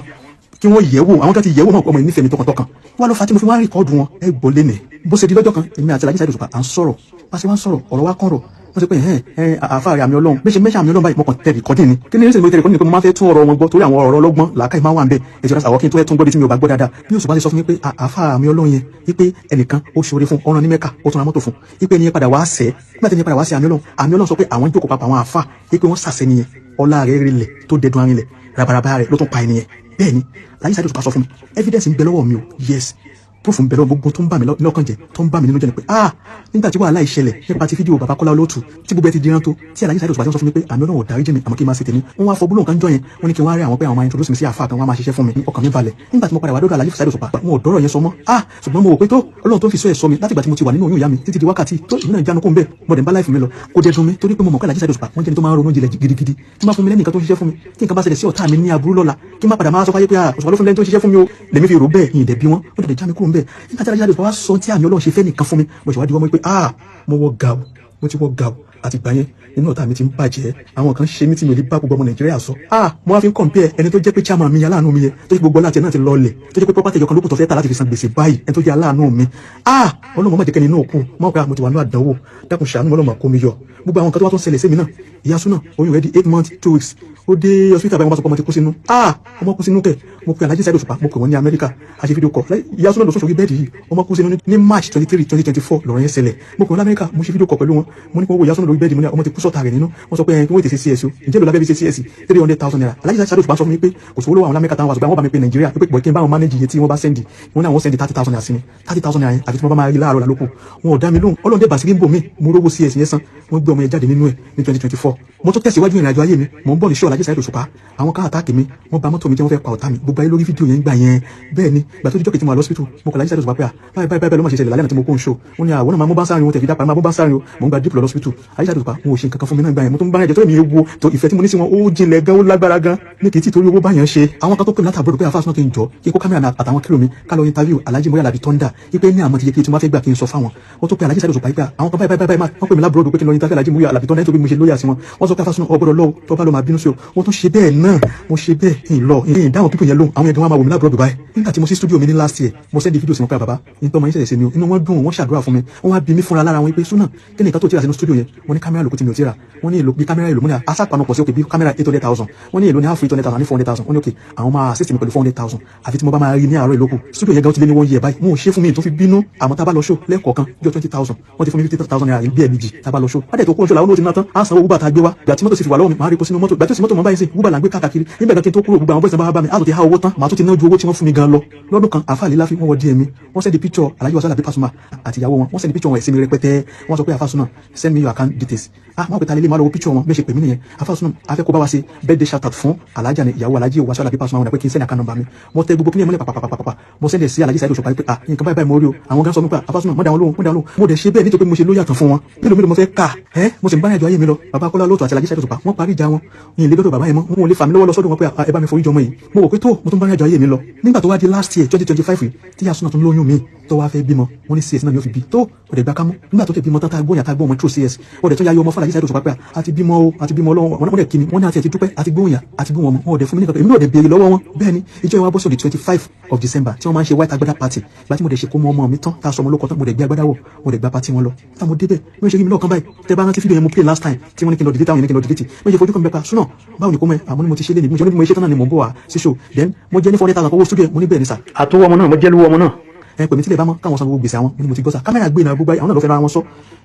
kí wọ́n yẹ̀ wò, àwọn kan ti yẹ̀ wò mọ̀ pé ọmọ yìí nífẹ̀ẹ́ mi tọkàntọkàn. Wọ́n ló fa tí mo fi wá record wọn. Ẹ gbọ́ lé ní bó ṣe di lọ́jọ́ kan, èmi àti Alhaji Saheed Òṣùpá à ń sọ̀rọ̀, bá ṣe wá ń sọ̀rọ̀, ọ̀rọ̀ wa kọ̀rọ̀. Wọ́n sọ pé ẹ̀hẹ́n ẹ̀ àáfàá rẹ̀ àmì Ọlọ́run bí ṣe mẹ́ṣẹ́ àmì Ọlọ́run báyìí, mo kàn tẹ record ni. Kí ni ní sèmi tẹ record ni pé mo máa fẹ́ tún ọ̀rọ̀ wọn gbọ́, torí àwọn ọ̀rọ̀ ọlọ́gbọ́n làákàyè máa wà ń bẹ̀ ètò ìrẹsì àwọn kí n tó ẹ̀ tún gbọ́ bí tí mi ò bá gbọ́ dáadáa. Bí Òṣùpá ṣe sọ fún mi pé àáfàá àmì Ọlọ́run yẹn, wípé ẹnìkan ó ṣoore fún ọ̀ràn ní Mẹ́kà, ó tún ra mọ́tò fún, wípé ẹni yẹn padà wá sẹ́. Nígbà tí ẹni yẹn padà wá sí àmì Ọlọ́run, àmì Ọlọ́run sọ pé àwọn jókòó papọ̀ àwọn àáfàá, wípé wọ́n sàṣẹ nìyẹn, ọlá rẹ̀ rinlẹ̀ tó dẹdun arinlẹ̀ rabaraba rẹ̀ ló tún pa ẹni yẹn. Bẹ́ẹ̀ ni Alhaji Saheed Òṣùpá sọ fún mi. Evidence ń bẹ lọ́wọ́ mi o. Yes, proof ń bẹ lọ́wọ́. Gbogbo tó ń bà mí lọ́kàn jẹ́, tó ń bà mí nínú jẹ́ ni pé, ah, nígbà tí wàhálà ìṣẹ̀lẹ̀ nípa ti fídíò bàbá Kọ́lá Olóòtú, tí gbogbo ẹ ti diran tó, tí Alhaji Saheed Òṣùpá ti ń sọ fún mi pé àmì Ọlọ́run ò dáríjì mi, àmọ́ kí n máa ṣe tèmi, wọ́n wá fọ gbólóhùn kan jọ yẹn. Wọ́n ní kí n wá rí àwọn pé àwọn máa introduce mi sí àfáà kan, wọ́n á máa ṣiṣẹ́ fún mi. Ọkàn mi balẹ̀. Nígbà tí mo padà wá dọ́dọ̀ Alhaji Saheed Òṣùpá, wọn ò dọ́rọ̀ yẹn sọ mọ́. Ah, ṣùgbọ́n mo wò pé tó Ọlọ́run tó ń fi sọ ẹ̀ sọ mi láti ìgbà tí mo ti wà nínú oyún ìyá mi títí di wákàtí tó ìmú náà jánu kó ń bẹ̀, mo dẹ̀ ń bá life mi lọ. Kò dẹ̀ dùn mí, torí pé mo mọ̀ pé Alhaji Saheed Òṣùpá, wọ́n jẹ́ ẹni tó máa ń ronú jinlẹ̀ gidigidi. Tí máa fún mi lẹ́nìkan tó ń ṣiṣẹ́ fún mi, tí nǹkan bá ṣẹlẹ̀ sí ọ̀tá mi ní aburú lọ́la, kí n má padà máa sọ fáyé pé, ah, Òṣùpá ló fún mi lẹ́ni tó ń ṣiṣẹ́ fún mi o. Lèmi fi rò bẹ́ẹ̀, yìí dẹ̀ bí wọ́n ó dẹ̀ já mi kúrò ń bẹ̀. Nígbà tí Alhaji Saheed Òṣùpá wá sọ tí àmì Ọlọ́run ṣe fẹ́ nìkan fún mi, mo ṣe wá di wọ́n mọ́ pé, ah, mo wọ gàù, mo ti wọ gàù. Àti gbà yẹn, inú ọ̀tá mi ti ń bàjẹ́. Àwọn kan ṣe mí tí mi ò lè bá gbogbo ọmọ Nàìjíríà sọ. Ah, mo wá fi ń compare ẹni tó jẹ́ pé chairman mi, aláàánú mi yẹn, tó jẹ́ gbogbo ọlá tiẹ̀ náà ti lọlẹ̀, tó jẹ́ pé property ẹ̀yọ̀kan lókùn tó fẹ́ tà láti fi san gbèsè báyìí, ẹni tó jẹ́ aláàánú mi. Ah, Ọlọ́run má jẹ́ kẹ́ni náà kú mọ́ pé mo ti wà ní àdánwò. Dákun, ṣàánú, Ọlọ́run kó mi yọ. Gbogbo àwọn nǹkan tó wá tó ń ṣẹlẹ̀ sí mi náà, ìyá súnà, oyún rẹ̀ di 8 months 2 weeks, ó dé hospital báyìí, wọ́n bá sọ pé ọmọ ti kú sínú. Ah, ọmọ kú sínú kẹ̀. Mo pe Alhaji Saheed Òṣùpá, mo pè wọ́n ní Amẹ́ríkà, a ṣe video call. Ìyá súnà lọ sórí bed yìí, ọmọ kú sínú. Ní March 23, 2024 lọ́rọ̀ yẹn ṣẹlẹ̀. Mo pè wọ́n lamẹ́ríkà, mo ṣe video call pẹ̀lú wọn. Mo ní kí wọ́n wo ìyá súnà lórí bed. Mo ní ọmọ ti kú sọ́ta rẹ̀ nínú. Wọ́n sọ pé kí wọ́n tètè CS o. Ǹjẹ́ ló lábẹ́ fi ṣe CS? ₦300,000. Alhaji Saheed Òṣùpá sọ fún mi pé kò sówó lọ́wọ́ àwọn lamẹ́ríkà táwọn wà, ṣùgbọ́n wọ́n bá mi pé Nàìjíríà pé pé kí n bá wọn manage iye tí wọ́n bá send. Wọ́n ní àwọn send ₦30,000 sí mi. ₦30,000 yẹn, àfi tí wọ́n bá máa rí láàárọ̀ lálókù. Wọn ò dá mi lóhùn. Ọlọ́run dẹ̀ bàṣírí ń bò mí, mo rówó CS yẹn san. Wọ́n gbé ọmọ yẹn jáde nínú ẹ̀ ní 2024. Mo tún tẹ̀síwájú ìrìn àjò ayé mi. Mò ń bọ̀ ní show Alhaji Saheed Òṣùpá, àwọn ká attack mi, wọ́n bà mọ́tò mi jẹ́, wọ́n fẹ́ pa ọ̀tá mi. Gbogbo ayé lórí fídíò yẹn gbà yẹn. Bẹ́ẹ̀ ni ìgbà tó di jọ́kì tí mo wà lọ́sípítù, mo kọ̀ Alhaji Saheed Òṣùpá pé à, báyìí báyìí báyìí ló máa ṣe ṣẹlẹ̀ lálẹ́ àná tí mo kó ń show. Wọ́n ní àwọn náà máa mú bá sáré wọn tẹ̀ fi dápa, máa mú bá sáré o. Mò ń gba drip lọ lọ́sípítù. Alhaji Saheed Òṣùpá, wọn ò ṣe nǹkan kan fún mi náà gbà yẹn. Mo tún bá ẹ̀jẹ̀ tó èmi ewu tó ìfẹ́ tí mo ní sí wọn, ó jinlẹ̀ gan, ó lágbára gan, ní kì í tí torí owó báyẹn ṣe. Àwọn kan tó pè mí látàbúrò pé àfáàsùn náà, kí n jọ kí n kó kámẹ́rà mi àtàwọn kílò mi ká lọ interview Alhaji Muri Alabi Thunder, ipe ní àmọ́ ti yẹ kí tí wọ́n fẹ́ gbà kí n sọ fáwọn. Wọ́n tó pe Alhaji Saheed Òṣùpá pé àwọn kan báyìí báyìí báyìí, wọ́n pè mí lábúrò pé kí n lọ interview Alhaji Muri Alabi Thunder, nítorí mo ṣe lóyà sí wọn. Wọ́n sọ pé àfáàsùn ọgbọ́dọ̀ lọ́wọ́, tó bá lọ máa bínú sí o. Wọ́n tún ṣe bẹ́ẹ̀ náà, mo ṣe bẹ́ẹ̀ ń lọ ìyìn dáhùn pípọ̀ yẹn lóhùn. Àwọn yẹn gan wá máa wò mí lábúrò Dubai. Nígbà tí mo sí studio mi ní last year, mo send video sí wọn pé, bàbá, nítorí ọmọ yín ṣẹ̀ṣẹ̀ ṣe mi o. Inú wọn dùn, wọ́n ṣàdúrà fún mi. Wọ́n wá bí mi fúnra lára wọn pé, súnà, kí ni nǹkan tó ti rà sínú studio yẹn? Wọ́n ní kámẹ́rà lóko tí mi ò ti rà. Wọ́n ní èlò bí kámẹ́rà èlò. Mo ní aṣápanupọ̀ sí òkè bí kámẹ́rà 800,000. Wọ́n ní èlò ní half 800,000 ní 400,000. Wọ́n ní òkè, àwọn máa assist mi pẹ̀lú 400,000, àfi tí mo bá máa rí ní àárọ̀ ìlókù. Studio yẹn gan ti lé ní one year báyìí, wọn ò ṣe fún mi tó fi bínú. Àmọ́ tá a bá lọ show lẹ́ẹ̀kọ̀ọ̀kan jọ, 20,000, wọ́n ti fún mi ₦50,000 bí ẹ̀ẹ̀mejì tá a bá lọ show. Wọ́n dẹ̀ tó kó oṣù làwọn ó ti ná tán, á sanwó Uber tá a gbé wá. Ìgbà tí mọ́tò sì fi wà lọ́wọ́ mi, màá rí kó sínú mọ́tò. Ìgbà tí ó sì mọ́tò mọ́ báyìí sí, Uber là ń gbé káàkiri. Nígbà kan kí n tó kúrò, gbogbo àwọn boys bá bá mi, á tó ti há owó tán, màá tó ti ná ju owó tí wọ́n fún mi gan lọ. Lọ́dún kan, àfáà líláfi, wọ́n wọ DM mi, wọ́n send picture Alhaji Wasiu Alabi Pasuma àti ìyàwó wọn. Wọ́n send picture wọn ẹ̀sìn mi rẹpẹtẹ. Wọ́n sọ pé, àfáà súnà, send me your account details. Ah, wọ́n pè ta lélẹ̀, máa lọ wo picture wọn. Bí wọ́n ṣe pè mí nìyẹn. Àfáà súnà, afẹ́ kó bá wa ṣe birthday shout out fún Alhaja ni ìyàwó Alhaji Wasiu Alabi Pasuma. Wọn pé kí n send account number mi. Mo tẹ gbogbo kíni ẹ̀ mọ́lẹ̀ pàpàpàpàpà, mo send ẹ̀ sí Alhaji Saheed Òṣùpá pé, ah, nǹkan báyìí báyìí mo rí o. Àwọn gan sọ mi pé, àfáà súnà, mọ́ dá wọn lóhùn, mọ́ dá wọn lóhùn. Mo dẹ̀ ṣe bẹ́ẹ̀ nítorí pé mo ṣe lóyà tán fún wọn. Mélòó mélòó mo fẹ́ kà ẹ́? Mo sì ń bá ìrìnàjò ayé mi lọ. Bàbá Kọ́lá Lóòtọ́ àti Alhaji Saheed Òṣùpá, wọ́n parí ìjà wọn. Ní ilé dọ́dọ̀ bàbá yẹn mọ́, wọn ò lè fà mí lọ́wọ́ lọ sọ́dọ̀ wọn pé ẹ bá mi forí jọmọ yìí. Mo wò pé tó mo tún bá ìrìnàjò ayé mi lọ. Nígbà tó wá di last year, 2025 yìí, tí yasuna tún lóyún mi, tó wá fẹ́ bímọ, wọ́n ní CS náà ni ó fi bí. Tó ó dẹ̀ gba kámú. Nígbà tó tẹ̀ bímọ tán, tá a gbóyàn, tá a gbọ́ ọmọ through CS, ó dẹ̀ tó yá yọ ọmọ fún Alhaji Saheed Òṣùpá pé àti bímọ o, àti bímọ. Ọlọ́run, wọ́n dẹ̀ kí mi, wọ́n ní àti ẹ̀ ti dúpẹ́, àti gbóyàn, àti gbóhùn ọmọ. Wọn ò dẹ̀ fún mi ní kankan, èmi náà dẹ̀ béèrè lọ́wọ́ wọn. Bẹ́ẹ̀ ni ìjọ ìwà bọ́sọ̀ di 25 of December tí wọ́n máa ń ṣe white agbada party. Ìgbà tí mo dẹ̀ ṣe kó mọ ọmọ mi tán, tá a sọ ọmọ lóko tán, mo dẹ̀ gbé agbada wọ̀, mo dẹ̀ gba party wọn lọ. Tá mo débẹ̀, bí wọ́n ṣe rí mi lọ́ọ̀kan báyìí, tẹ́ bá rántí fídíò yẹn mo play last time tí wọ́n ní kí n lọ delete, àwọn yẹn ní kí n lọ delete. Bí wọ́n ṣe fojú kan bẹ́ẹ̀ pa súnà, báwo ni kò mọ̀ ẹ́? Àmọ́ ni mo ti ṣe lé ní mo ní mo ṣe tán náà ni mò ń bọ̀ wá sí show. Then mo jẹ́ ní 400,000 owó studio. Mo ní bẹ́ẹ̀ ni sà. Àtọwọ́ ọmọ náà, mo jẹ́ lówó ọmọ náà. Ẹ pè mí tílẹ̀ bá mọ́ káwọn san gbogbo gbèsè àwọn. Mo ní mo ti gbọ́ sà. Kámẹ́rà gbé náà, gbogbo àwọn náà lọ fẹ́ ra wọn sọ.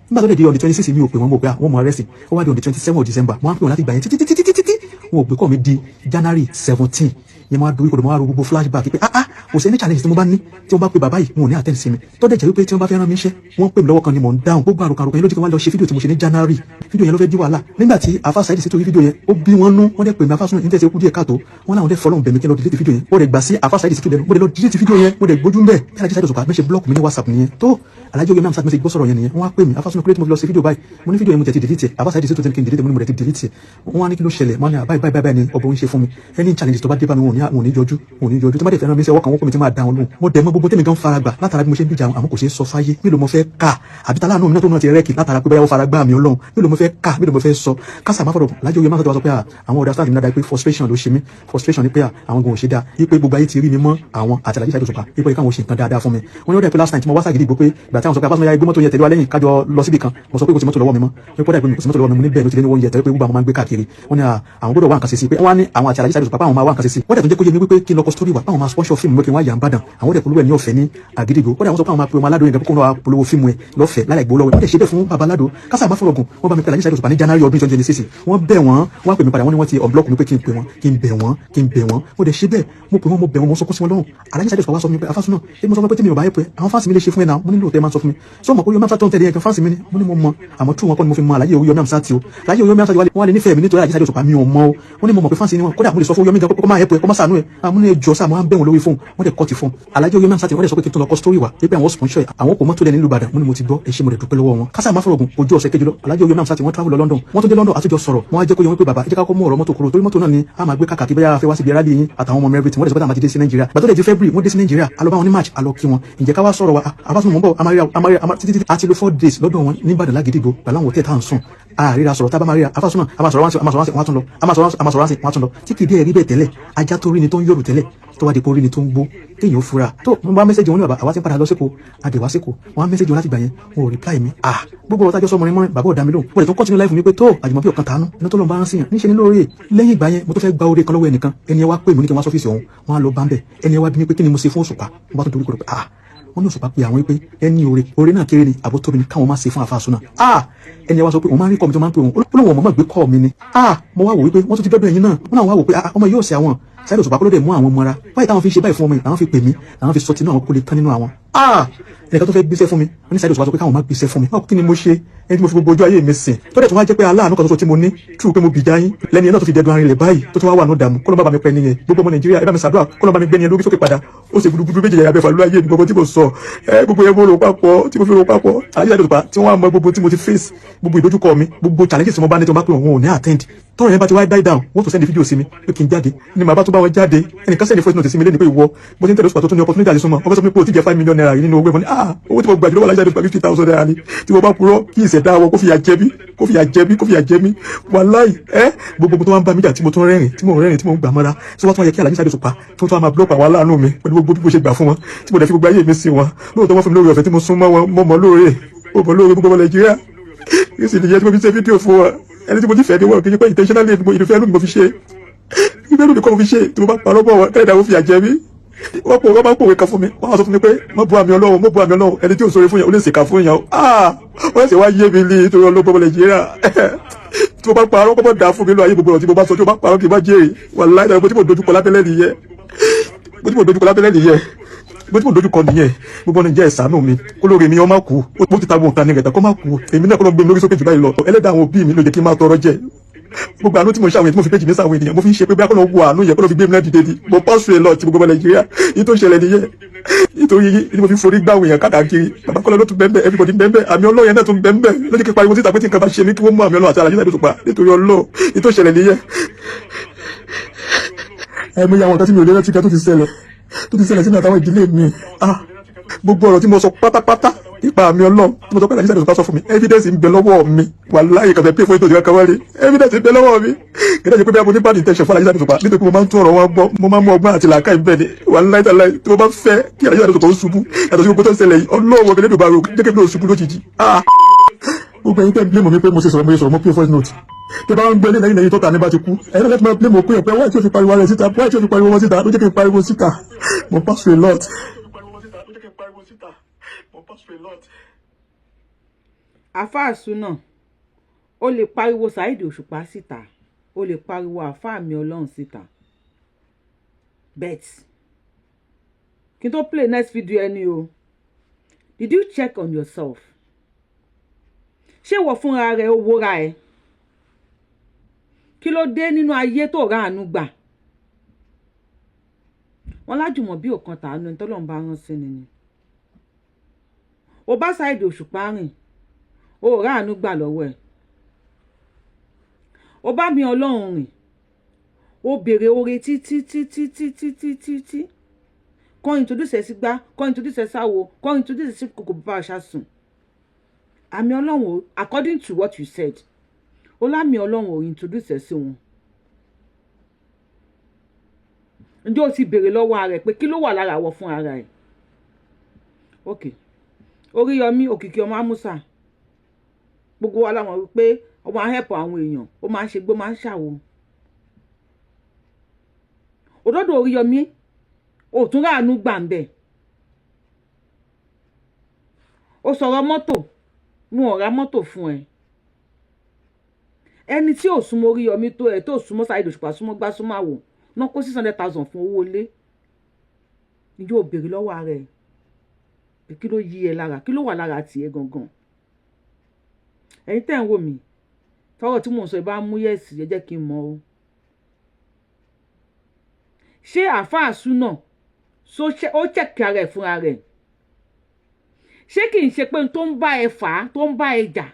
Nígbà tó lè di on the 26, mi ò pè wọ́n. Mo pé wọ́n mọ arrest. Ó wá di on the 27 of December, mo á pè wọ́n láti gbà yẹn títí títí títí títí, wọn ò gbé kọ́ mi. Di January 17 yẹn, mo á dorí kodò, mo á ro gbogbo flashback pé, ah ah, kò sí any challenge tí mo bá ní, tí mo bá pe bàbá yìí, wọn ò ní attend sí mi. Tó dẹ̀ jẹ́ wípé tí wọ́n bá fẹ́ rán mi iṣẹ́, wọ́n pè mí lọ́wọ́ kan ni mò ń dáhùn. Gbogbo àròkàn àròkàn yẹn ló jẹ́ kí wọ́n lọ ṣe fídíò tí mo ṣe ní January. Fídíò yẹn ló fẹ́ di wàhálà. Nígbà tí afa Saheed sí torí fídíò yẹn, ó bí wọn nú. Wọ́n dẹ̀ pè mí, afa sunu ní tẹ̀sí kú díẹ̀ káàtó. Wọ́n láwọn dẹ̀ fọlọ́n bẹ̀ mí kí n lọ delete fídíò yẹn. Ó dẹ̀ gbà sí afa Saheed sí tó lẹ́nu, mo dẹ̀ lọ delete fídíò yẹn, mo dẹ̀ gbójú ń bẹ̀. Bí Alhaji Saheed Òṣùpá mi ṣe block mi ní WhatsApp nìyẹn. Tó Alhaji Orí Hamzat mi ṣe gbọ́ sọ̀rọ̀ yẹn nìyẹn. Wọ́n á pè mí, afa sunu, kúrẹ́ tí mo fi lọ sí fídíò báyìí? Mo ní fídíò yẹn mo tẹ̀ ti delete ẹ̀, afa Saheed sí tó tẹ̀ kí n delete. Mo ní mo dẹ̀ ti delete ẹ̀. Wọ́n á ní kí ló ṣẹlẹ̀? Mo ní báyìí báyìí báyìí ni ọ̀bọ̀ ń ṣe fún mi. Any challenge tó bá dé bá mi, wọn ò ní yọjú, wọn ò ní yọjú. Tó bá dẹ̀ fẹ́ràn mi sí ọwọ́ kan, wọ́n pè pé mi ti máa dá wọn lóhùn. Mo dẹ̀ mọ́ gbogbo tẹ́mi gan fara gbà látara bí mo ṣe ń gbìjà wọn, àmọ́ kò ṣeé sọ fáyé. Mélòó mo fẹ́ kà àbí tá láàánú mi náà tó náà ti rẹ́ẹ̀kì látara pé báyà ó fara gbá mi Ọlọ́run? Mélòó mo fẹ́ kà? Mélòó mo fẹ́ sọ? Kásà má fọ̀rọ̀. Lájọ oyè má sọ pé àwọn ọ̀dà sáà mi náà pé frustration ló ṣe mí. Frustration ni pé àwọn gan ò ṣe dáa, yí pé gbogbo ayé ti rí mi mọ́ àwọn àti Alhaji Saheed Òṣùpá, yí pé káwọn ṣe nǹkan dáadáa fún mi. Wọ́n ní ó dẹ̀ pé last time tí mo wá ságídígbò, pé ìgbà tí àwọn sọ pé abáṣọ ya gbé mọ́tò yẹn tẹ̀lé wa lẹ́yìn, kájọ lọ síbì kan, mo sọ pé kò sí mọ́tò lọ́wọ́ mi mọ́, pé kódà ìpinnu kò sí mọ́tò lọ́wọ́ mi. Mo ní bẹ́ẹ̀ ló ti lé ní 1 year tẹ́lẹ̀, pé gbogbo àwọn máa ń gbé káàkiri. Wọ́n ní àwọn gbọ́dọ̀ wá nǹkan ṣe sí, pé wọ́n á ní àwọn àti Alhaji Saheed Òṣùpá, àwọn máa wá nǹkan ṣe sí. Wọ́n dẹ̀ tún jẹ́ kó yé mi wípé kí n lọ kọ story wa, báwọn máa sponsor fíìmù mi, kí n wá yà ń bàdàn, àwọn dẹ̀ polówó ẹ̀ ní ọ̀fẹ́ ní Àgídìgbò. Kódà wọ́n sọ pé àwọn máa pe ọmọ aládùn yẹn kó lọ́ọ́ polówó fíìmù ẹ̀ lọ́fẹ̀ẹ́ láì gbowó lọ́wọ́. Wọ́n dẹ̀ ṣe bẹ́ẹ̀ fún baba aládùn. Kásá má fọ̀rọ̀gùn, wọ́n bá mi pè Alhaji Saheed Òṣùpá ní January ọdún 2026. Wọ́n bẹ̀ wọ́n, wọ́n pè mí padà. Wọ́n ní wọ́n ti unblock mi, pé kí n pè wọ́n, kí n bẹ̀ wọ́n, kí n bẹ̀ wọ́n. Mo dẹ̀ ṣe bẹ́ẹ̀, mo pè wọ́n, mo bẹ̀ wọ́n, mo sọkún sí wọn lọ́rùn. Alhaji Saheed Òṣùpá wá sọ fún mi pé afásúná ṣé mo sọ fún pé tí mi ò bá yẹ pé àwọn fans mi lè ṣe fún ẹ náà. Mo nílò tẹ́ máa sọ fún mi sọ mọ̀ pé Oríyọmí Hamzat tó ń tẹ̀lé yẹn kan fans mi ni. Mo ní mo mọ, àmọ́ tú wọn kọ́ ni mo fi mọ Alhaji Oríyọmí Hamzat o. Alhaji Oríyọmí Hamzat wọ́n lè nífẹ̀ẹ́ mi nítorí Alhaji Saheed Òṣùpá, mi ò mọ̀ o. Wọ́n ní mo mọ̀ pé fans ni wọn. Kódà mo lè sọ fún Oríyọmí gan kó máa help ẹ, kó máa ṣàánú ẹ. Àmú ní ẹjọ́ sáà, mo á ń bẹ̀ wọ́n lórí fóònù, wọ́n dẹ̀ kọ́ ti fóònù. Alhaji Oríyọmí Hamzat wọ́n dẹ̀ sọ pé kí n tó lọ kọ́ story wa, pé àwọn sponsor ẹ̀, àwọn kò mọ́tò lẹ̀ nílùú Ìbàdàn. Mo ní mo ti gbọ́, ẹ ṣé, mo dẹ̀ dúpẹ́ lọ́wọ́ wọn. Kásá má fọ̀rọ̀gùn, ojú ọ̀sẹ̀ kejì lọ, Alhaji Oríyọmí Hamzat wọ́n travel lọ London. Wọ́n tún dé London, àtúnjọ sọ̀rọ̀. Wọ́n á jẹ́ kó yẹ wọ́n pé bàbá, ẹ jẹ́ ká kọ́ mú ọ̀rọ̀ mọ́tò kúrò, torí mọ́tò náà ni a máa gbé káàkiri bóyá a fẹ́ wá síbi rally yín àtàwọn ọmọ mi, everything. Wọ́n dẹ̀ sọ pé táwọn máa ti dé sí Nàìjíríà. Gbàtọ́ dẹ̀ di February, wọ́n dé sí Nàìjíríà, a lọ bá wọn ní March, a lọ kí wọn. Ǹjẹ́ ká wá sọ̀rọ̀ wa? Àbásùn mọ̀ ń bọ̀, amáríra amáríra títí títí. A ti lo 4 days lọ́dọ̀ wọn ní Ìbàdàn lágídígbò pẹ̀lú àwọn hòtẹ́ẹ̀ tá à ń sùn. Àríra sọ̀rọ̀ tá a bá máa ríra, afásúnà a máa sọ̀rọ̀ wá sí, a máa sọ̀rọ̀ wá sí, wọ́n á tún lọ, a máa sọ̀rọ̀, a máa sọ̀rọ̀ wá sí, wọ́n á tún lọ, tí kì í dé ẹ̀rí bẹ́ẹ̀ tẹ́lẹ̀. Ajá tó rí ni tó ń yọ̀rù tẹ́lẹ̀, tó wá di pé orí ni tó ń gbó, kéèyàn ó fura tó. Mo bá message wọn ní bàbá, àwa ti ń padà lọ síkò, àdèwà síkò. Wọn á message wọn láti gbà yẹn, wọn ò reply mi. Ah, gbogbo ọ̀rọ̀ tájọ́ sọ mọ́rin mọ́rin, bàbá ò dá mi lóhùn. Mo lè tún continue life mi pé tó àjùmọ̀ bí ọ̀kan tàánú iná tó lọ́n bá ń sìyàn níṣẹ́ ní lóore. Lẹ́yìn ìgbà yẹn, mo tó fẹ́ gba oore kan lọ́wọ́ ẹnìkan. Ẹni ẹ wá pè mí ní kí n wá sọ́fíìsì òun. Wọn á lọ bá ń bẹ̀. Ẹni ẹ wá bí mi pé kí ni mo ṣe fún Òṣùpá. Mo bá tún torí kúrò pé ah, wọ́n ní Òṣùpá pé àwọn pé ẹni oore, oore náà kéré ni àbó tóbi ni káwọn máa ṣe fún àfa àsúná. Ah, ẹni ẹ wá sọ pé òun máa ń rí kọ́ mi tó máa ń pè òun, ó lóun ọmọ gbé kọ́ mi ni. Ah, mo wá wò wípé wọ́n tún ti dọ́dọ̀ ẹ̀yin náà. Wọ́n náà wá wò pé ah, ọmọ yóò ṣe àwọn Saheed Òṣùpá kó ló dé mú àwọn mọ́ra báyìí táwọn fi ń ṣe báyìí fún ọmọ yìí, làwọn fi pè mí, làwọn fi sọ tinú àwọn kó lè tán nínú àwọn. Ah, ẹnìkan tó fẹ́ gbéṣẹ́ fún mi, wọ́n ní Saheed Òṣùpá sọ pé káwọn má gbéṣẹ́ fún mi. Kí ni mo ṣe? Ẹni tí mo fi gbogbo ojú ayé mi sìn, tó dẹ̀ tún wá jẹ́ pé aláàánú kan ṣoṣo tí mo ní true pé mo bìjà yín lẹ́ni náà, tó fi dẹ́dun arinlẹ̀ báyìí, tó tún wá wà ní ìdààmú. Kó ló bá mi pẹ́ nìyẹn. Gbogbo ọmọ Nàìjíríà, ẹ bá mi ṣàdúrà kó ló bá mi gbé ní ẹ lórí sókè padà. Ó ṣe gudugudu méjì yàrá bẹ́ẹ̀ lórí ayé mi. Gbogbo tí mo sọ ẹ, gbogbo yẹn mo rò papọ̀, tí mo fi rò papọ̀, Alhaji Saheed Òṣùpá tí wọ́n á mọ gbogbo tí mo ti face, gbogbo ìdojúkọ mi, gbogbo challenges tí mo bá ní, tí mo bá pè wọ́n, ò ní attend. Tọ́rọ̀ yẹn bá ti wá die down, wọ́n tún send fídíò sí mi pé kí n jáde ní màá bá tún bá wọn jáde. Ẹnìkan send voice note sí mi lẹ́nu pé ìwọ bó ti ń tẹ̀lé Òṣùpá tó tún ní opportunity àti súnmọ́, wọ́n fẹ́ sọ fún mi pé o ti jẹ́ ₦5 million nínú owó ẹ̀. Mo ní ah, owó tí mo gbà jùlọ wà láyé ₦50,000 ni. Tí mo bá purọ́, kí ìṣẹ̀dá wọn kó fìyà jẹ mí, kó fìyà jẹ mí, kó fìyà jẹ mí. Wàláì ẹ, gbogbo tó wá ń bá mi jà, tí mo tún rẹ́rìn, tí mo rẹ́rìn, tí mo ń gbà mọ́ra, tí wọ́n tún wá yẹ kí Alhaji Saheed Òṣùpá tó tún wá máa block àwọn aláàánú mi pẹ̀lú gbogbo bí mo ṣe gbà fún wọn, tí mo dẹ̀ fi gbogbo ayé mi sí wọn. Lóòótọ́ wọ́n fún mi lórí ọ̀fẹ́ tí mo sún mọ́ wọn, mo mọ̀ lóore, mo mọ̀ lóore. Gbogbo ọmọ Nàìjíríà kí sì nìyẹn tí mo fi ṣe fídíò fún wọn. Ẹni tí mo ti fẹ́ ni wọn, kì í ṣe pé intentionally mo ìfẹ́ ló mi mo fi ṣe, ìfẹ́ ló mi kọ́ mo fi ṣe. Tí mo bá parọ́ bọ̀ wọn, kẹ́lẹ́dà ó fi àjẹ mí. Wọ́n pò wọ́n máa ń pòwe kan fún mi, wọ́n á sọ fún mi pé má bu àmì Ọlọ́run, má bu àmì Ọlọ́run, ẹni tí ò sọ̀rọ̀ fún yẹn ó lè ṣèkà fún yẹn. Ah, wọ́n sì wá yé mi ní nítorí ọlọ́gbọ́n ọmọ Nàìjíríà. Tí mo bá parọ́, kọ́mọ́ dà fún mi lọ ayé. Gbogbo ọ̀rọ̀ tí mo bá sọ, tí mo bá parọ́, kì í má jèrè. Wàláhì, ìdàgbọ́ tí mo dojúkọ lábẹ́lẹ́ nìyẹn, bó tí mo dojúkọ lábẹ́lẹ́ nìyẹn, bó tí mo dojúkọ nìyẹn. Gbogbo ọ̀nà ìjẹ́ ìsànú mi, kó lóore mi ọmọ kú, ó ti ta gbogbo nǹkan ní rẹ̀ tán, kó má kú. Èmi náà kó lọ gbé mi lórí sókè jù báyìí lọ. Ẹlẹ́dàá àwọn òbí mi ló jẹ́ kí n máa tọrọ jẹ. Gbogbo àánú tí mo ṣe àwọn èèyàn, tí mo fi péjì mi sáwọn ènìyàn, mo fi ń ṣe pé bí akọ́nà wo àánú yẹ kó ló fi gbé mi náà dìde di. Mo pass through a lot. Gbogbo ọmọ Nàìjíríà, yìí tó ṣẹlẹ̀ nìyẹn. Nítorí yìí ni mo fi forí gbá àwọn èèyàn káàkiri. Bàbá kọ́lá ló tún bẹ́ẹ̀, everybody bẹ́ẹ̀, àmì Ọlọ́run yẹn náà tún bẹ́ẹ̀ ló jẹ́ kí n pariwo síta pé tí nǹkan bá ṣe mí, kí wọ́n mú àmì Ọlọ́run àti Alhaji Saheed Òṣùpá nítorí Ọlọ́run. Yìí tó ṣẹlẹ̀ nìyẹn. Ẹ mo yà àwọn nǹkan tí mi ò lè rántí kan tó ti ṣẹlẹ̀, tó ti ṣẹlẹ̀ sínú àtàwọn ìdílé mi. Ah, gbogbo ọ̀rọ̀ tí mo sọ pátápátá nípa àmì Ọlọ́run tí mo sọ pé Alhaji Saheed Òṣùpá sọ fún mi, evidence ń bẹ lọ́wọ́ mi. Wàláhì, kàfẹ́ pé fún ètò ìdíwọ́ kan wálé, evidence ń bẹ lọ́wọ́ mi. Kí ló ṣe pé bí a mo ní bad intention fún Alhaji Saheed Òṣùpá, nítorí pé mo máa ń tún ọ̀rọ̀ wọn gbọ́, mo máa ń mú ọgbọ́n àti làákàyè bẹ́ẹ̀ ni. Wàláhì tàláhì, tí mo bá fẹ́ kí Alhaji Saheed Òṣùpá ó ṣubú, yàtọ̀ sí gbogbo tó ń ṣẹlẹ̀ yìí, Ọlọ́run ọbẹ̀ lẹ́dùn bá ro jẹ́ kí n ṣubú lójijì. Ah, gbogbo ẹ̀yin tẹ́ ń blame mi pé mo ṣe sọ̀rọ̀, mo ṣe sọ̀rọ̀, mo play voice note, tó bá ń gbé lẹ́yìn lẹ́yìn tó ta ní bá ti kú, ẹ̀yin náà lẹ́tí máa blame òkú yẹn pé wáyé tí o fi pariwo rẹ̀ síta, wáyé tí o fi pariwo wọn síta, ló jẹ́ kí n pariwo síta. Mo pass through a lot. Ló jẹ́ kí n pariwo síta. Mo pass through a lot. Àáfàá súnà, ó lè pariwo Saheed Òṣùpá síta, ó lè pariwo àáfàá mi Ọlọ́run síta, bet kí n tó play next video ẹni o, did you check on yourself? Ṣé ìwọ fúnra rẹ ó wóra ẹ? Kí ló dé nínú ayé tó ráàánú gbà? Wọn lájùmọ̀ bí òkan tàánú ẹni tọ́lọ́run bá rán sí ni ni. Ó bá Saheed Òṣùpá rìn, ó ráàánú gbà lọ́wọ́ ẹ̀. Ó bá mi Ọlọ́run rìn, ó béèrè oore títí títí títí títí tí Kọ́ introduce ẹ sí gbá, kọ́ introduce ẹ sáwo, kọ́ introduce ẹ sí kòkò bàbá ọ̀ṣà. Àmì Ọlọ́run o, according to what you said, ó lámì Ọlọ́run ò introduce ẹ sí wọn. Ǹjẹ́ o ti béèrè lọ́wọ́ ara ẹ̀ pé kí ló wà lára àwọ̀ fún ara ẹ̀? Ok, Oríyọmí Òkìkí ọmọ Amusa, gbogbo wa láwọn wípé ó máa ń help àwọn èèyàn, ó máa ń ṣe gbó, máa ń ṣàwo. Òdòdó Oríyọmí òtún ráàánú gbà ń bẹ̀. Ó sọ̀rọ̀ mọ́tò, wọn ò ra mọ́tò fún ẹ. Ẹni tí ò súnmọ́ Oríyọmí tó ẹ, tó súnmọ́ Saheed Òṣùpá, súnmọ́ gbá, súnmọ́ àwò náà, kó 600,000 fún owó ilé. Ìjọ ò béèrè lọ́wọ́ ara ẹ̀ pé kí ló yí ẹ lára, kí ló wà lára tiẹ̀ gangan? Ẹ̀yin tẹ́ ń wò mí, tọ́rọ̀ tí mò ń sọ ẹ bá mú yes, ẹ jẹ́ kí n mọ̀ o. Ṣé àáfàá súnà ó check ara ẹ̀ fúnra rẹ̀? Ṣé kì í ṣe pé tó ń bá ẹ fà á, tó ń bá ẹ jà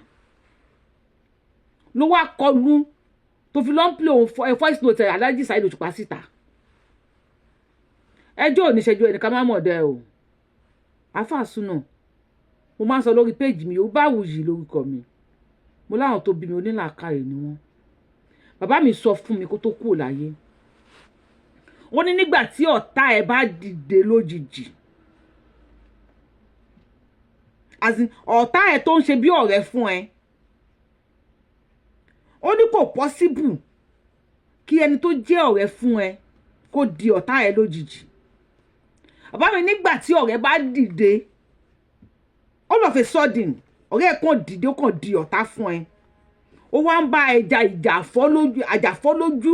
ló wá kọlu tó fi lọ́n play òun voice note Alhaji Saheed Òṣùpá síta? Ẹjọ́ ò ní ṣẹjọ́ ẹnìkan má mọ̀ dẹ́ o. Àáfàá súnà, mo máa ń sọ lórí péjì mi, Yorùbáwùyí lórúkọ mi. Mo láwọn tó bí mi, onílàákàyè ni wọ́n. Bàbá mi sọ fún mi kó tó kúrò láyé, wọ́n ní nígbà tí ọ̀tá ẹ̀ bá dìde lójijì, as in ọ̀tá ẹ̀ tó ń ṣe bí ọ̀rẹ́ fún ẹ, ó ní kò possible kí ẹni tó jẹ́ ọ̀rẹ́ fún ẹ kó di ọ̀tá ẹ lójijì. Bàbá mi, nígbà tí ọ̀rẹ́ bá dìde all of a sudden, ọ̀rẹ́ ẹ̀ kàn dìde, ó kàn di ọ̀tá fún ẹ, ó wá ń bá ẹ ja ìjà fọ́ lójú, àjàfọ́ lójú,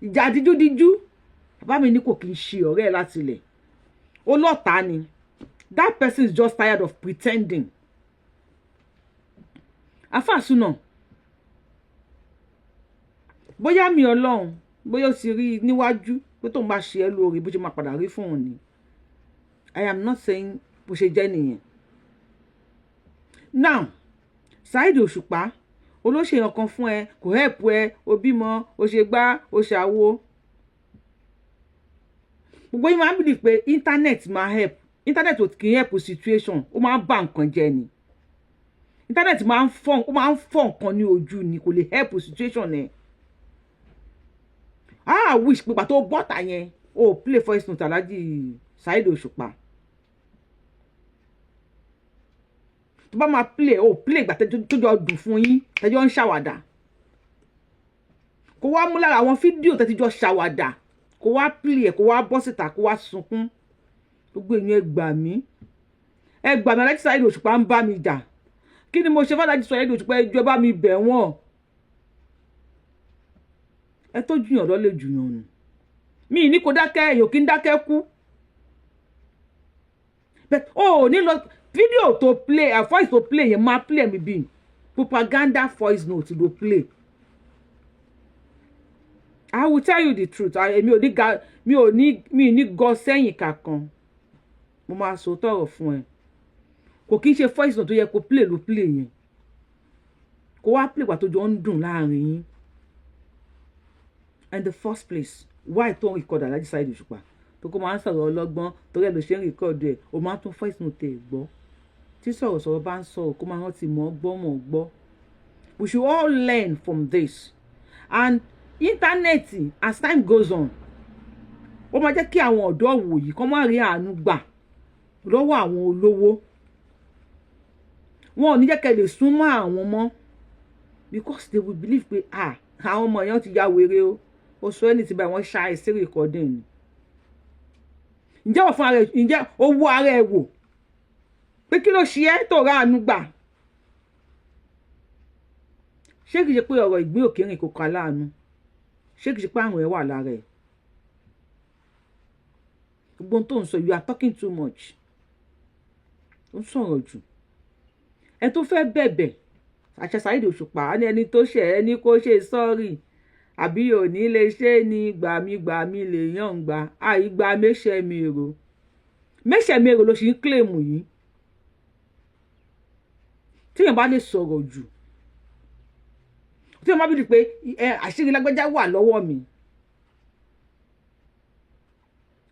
ìjà díjúdíjú, bàbá mi ní kò kí ń ṣe ọ̀rẹ́ ẹ láti ilẹ̀, ó lọ́tàá ni. That person is just tired of pretending. Afáàsúnà, bóyá mi Ọlọ́run, bóyá ó ti rí i níwájú pé tóun bá ṣe ẹ́ lóore, bó ṣe máa padà rí fún òun ni. I am not saying bó ṣe jẹ́ nìyẹn. Now, Saheed Òṣùpá olóṣèyàn kan fún ẹ, kò help ẹ, o bímọ, o ṣe gbá, o ṣàwo. Gbogbo yín máa ń believe pé internet máa help. Internet ò kì í help situation, ó máa ń bà nǹkan jẹ́ ni. Internet máa ń fọ́, ó máa ń fọ́ nǹkan ní ojú ni, kò lè help situation ẹ̀. Ah, wish pé pàtó bọ́tà yẹn, o play voice note Alhaji Saheed Òṣùpá. Tó bá máa play, o play ìgbà tó jọ dùn fún yín, tẹjọ́ ń ṣàwàdà, kó wá mú lára àwọn fídíò tẹ́tí jọ ṣàwàdà, kó wá play ẹ̀, kó wá bọ́ síta, kó wá sunkún. Gbogbo èèyàn, ẹ gbà mí, ẹ gbà mí, Alhaji Saheed Òṣùpá ń bá mi jà. Kí ni mo ṣe fún Alhaji Saheed Òṣùpá? Ẹ jọ̀ọ́, bá mi bẹ̀ wọ́n. Ẹ tó jùyàn lọ lè jùyàn nù. Mi ní kó dákẹ́, èèyàn kí ń dákẹ́ kú, but o ò ní lọ fídíò tó play, a voice tó play yẹn, máa play mi bí propaganda voice note ló play. I will tell you the truth. Èmi ò ní ga, mi ò ní, mi ní gọ sẹ́yìn kankan. Mo máa sọ tọrọ fún ẹ. Kò kí n ṣe voice note tó yẹ kó play ló play yẹn. Kó wá play pàtó jọ ń dùn láàrin yín. In the first place, why tó ń record Alhaji Saheed Òṣùpá, tó kó máa ń sọ̀rọ̀ ọlọ́gbọ́n, torí ẹ̀ ló ṣe ń record ẹ̀, o máa ń tún voice note ẹ̀ gbọ́? Tí sọ̀rọ̀sọ̀rọ̀ bá ń sọ̀rọ̀, kó máa rántí mọ̀ gbọ́ mọ̀ gbọ́. We should all learn from this. And internet, as time goes on, ó máa jẹ́ kí àwọn ọ̀dọ́ wòyí kó má rí àánú gbà lọ́wọ́ àwọn olówó. Wọn ò ní jẹ́ kẹ́ lè súnmọ́ àwọn mọ́, because they will believe pé, ah, àwọn ọmọ yẹn ti ya wèrè o. Ó sọ ẹni tí báyìí, wọ́n ṣá ẹ sí recording ni. Ǹjẹ́ wọ́n fún ara ẹ̀, ǹjẹ́ owó ara ẹ̀ wò pé kí ló ṣe ẹ́ tó ra àánú gbà? Ṣé kìí ṣe pé ọ̀rọ̀ ìgbín òkè rìn kò kà láàánú? Ṣé kìí ṣe pé àrùn ẹ̀ wà lára ẹ̀? Gbogbo ohun tó ń sọ, you are talking too much. Ó ń sọ̀rọ̀ jù. Ẹ tó fẹ́ bẹ̀bẹ̀, àṣà Saheed Òṣùpá ní ẹni tó ṣẹ̀ ẹ́ ní kó ṣe sorry, àbí òní lè ṣe ní gbàmígbàmí lè yàn gbà àìgbà méṣẹ́ mi èrò, méṣẹ́ mi èrò ló ṣì ń claim yìí. Tíyẹn bá lè sọ̀rọ̀ jù, tíyẹn bá bí di pé ẹ àṣírí lágbájá wà lọ́wọ́ mi,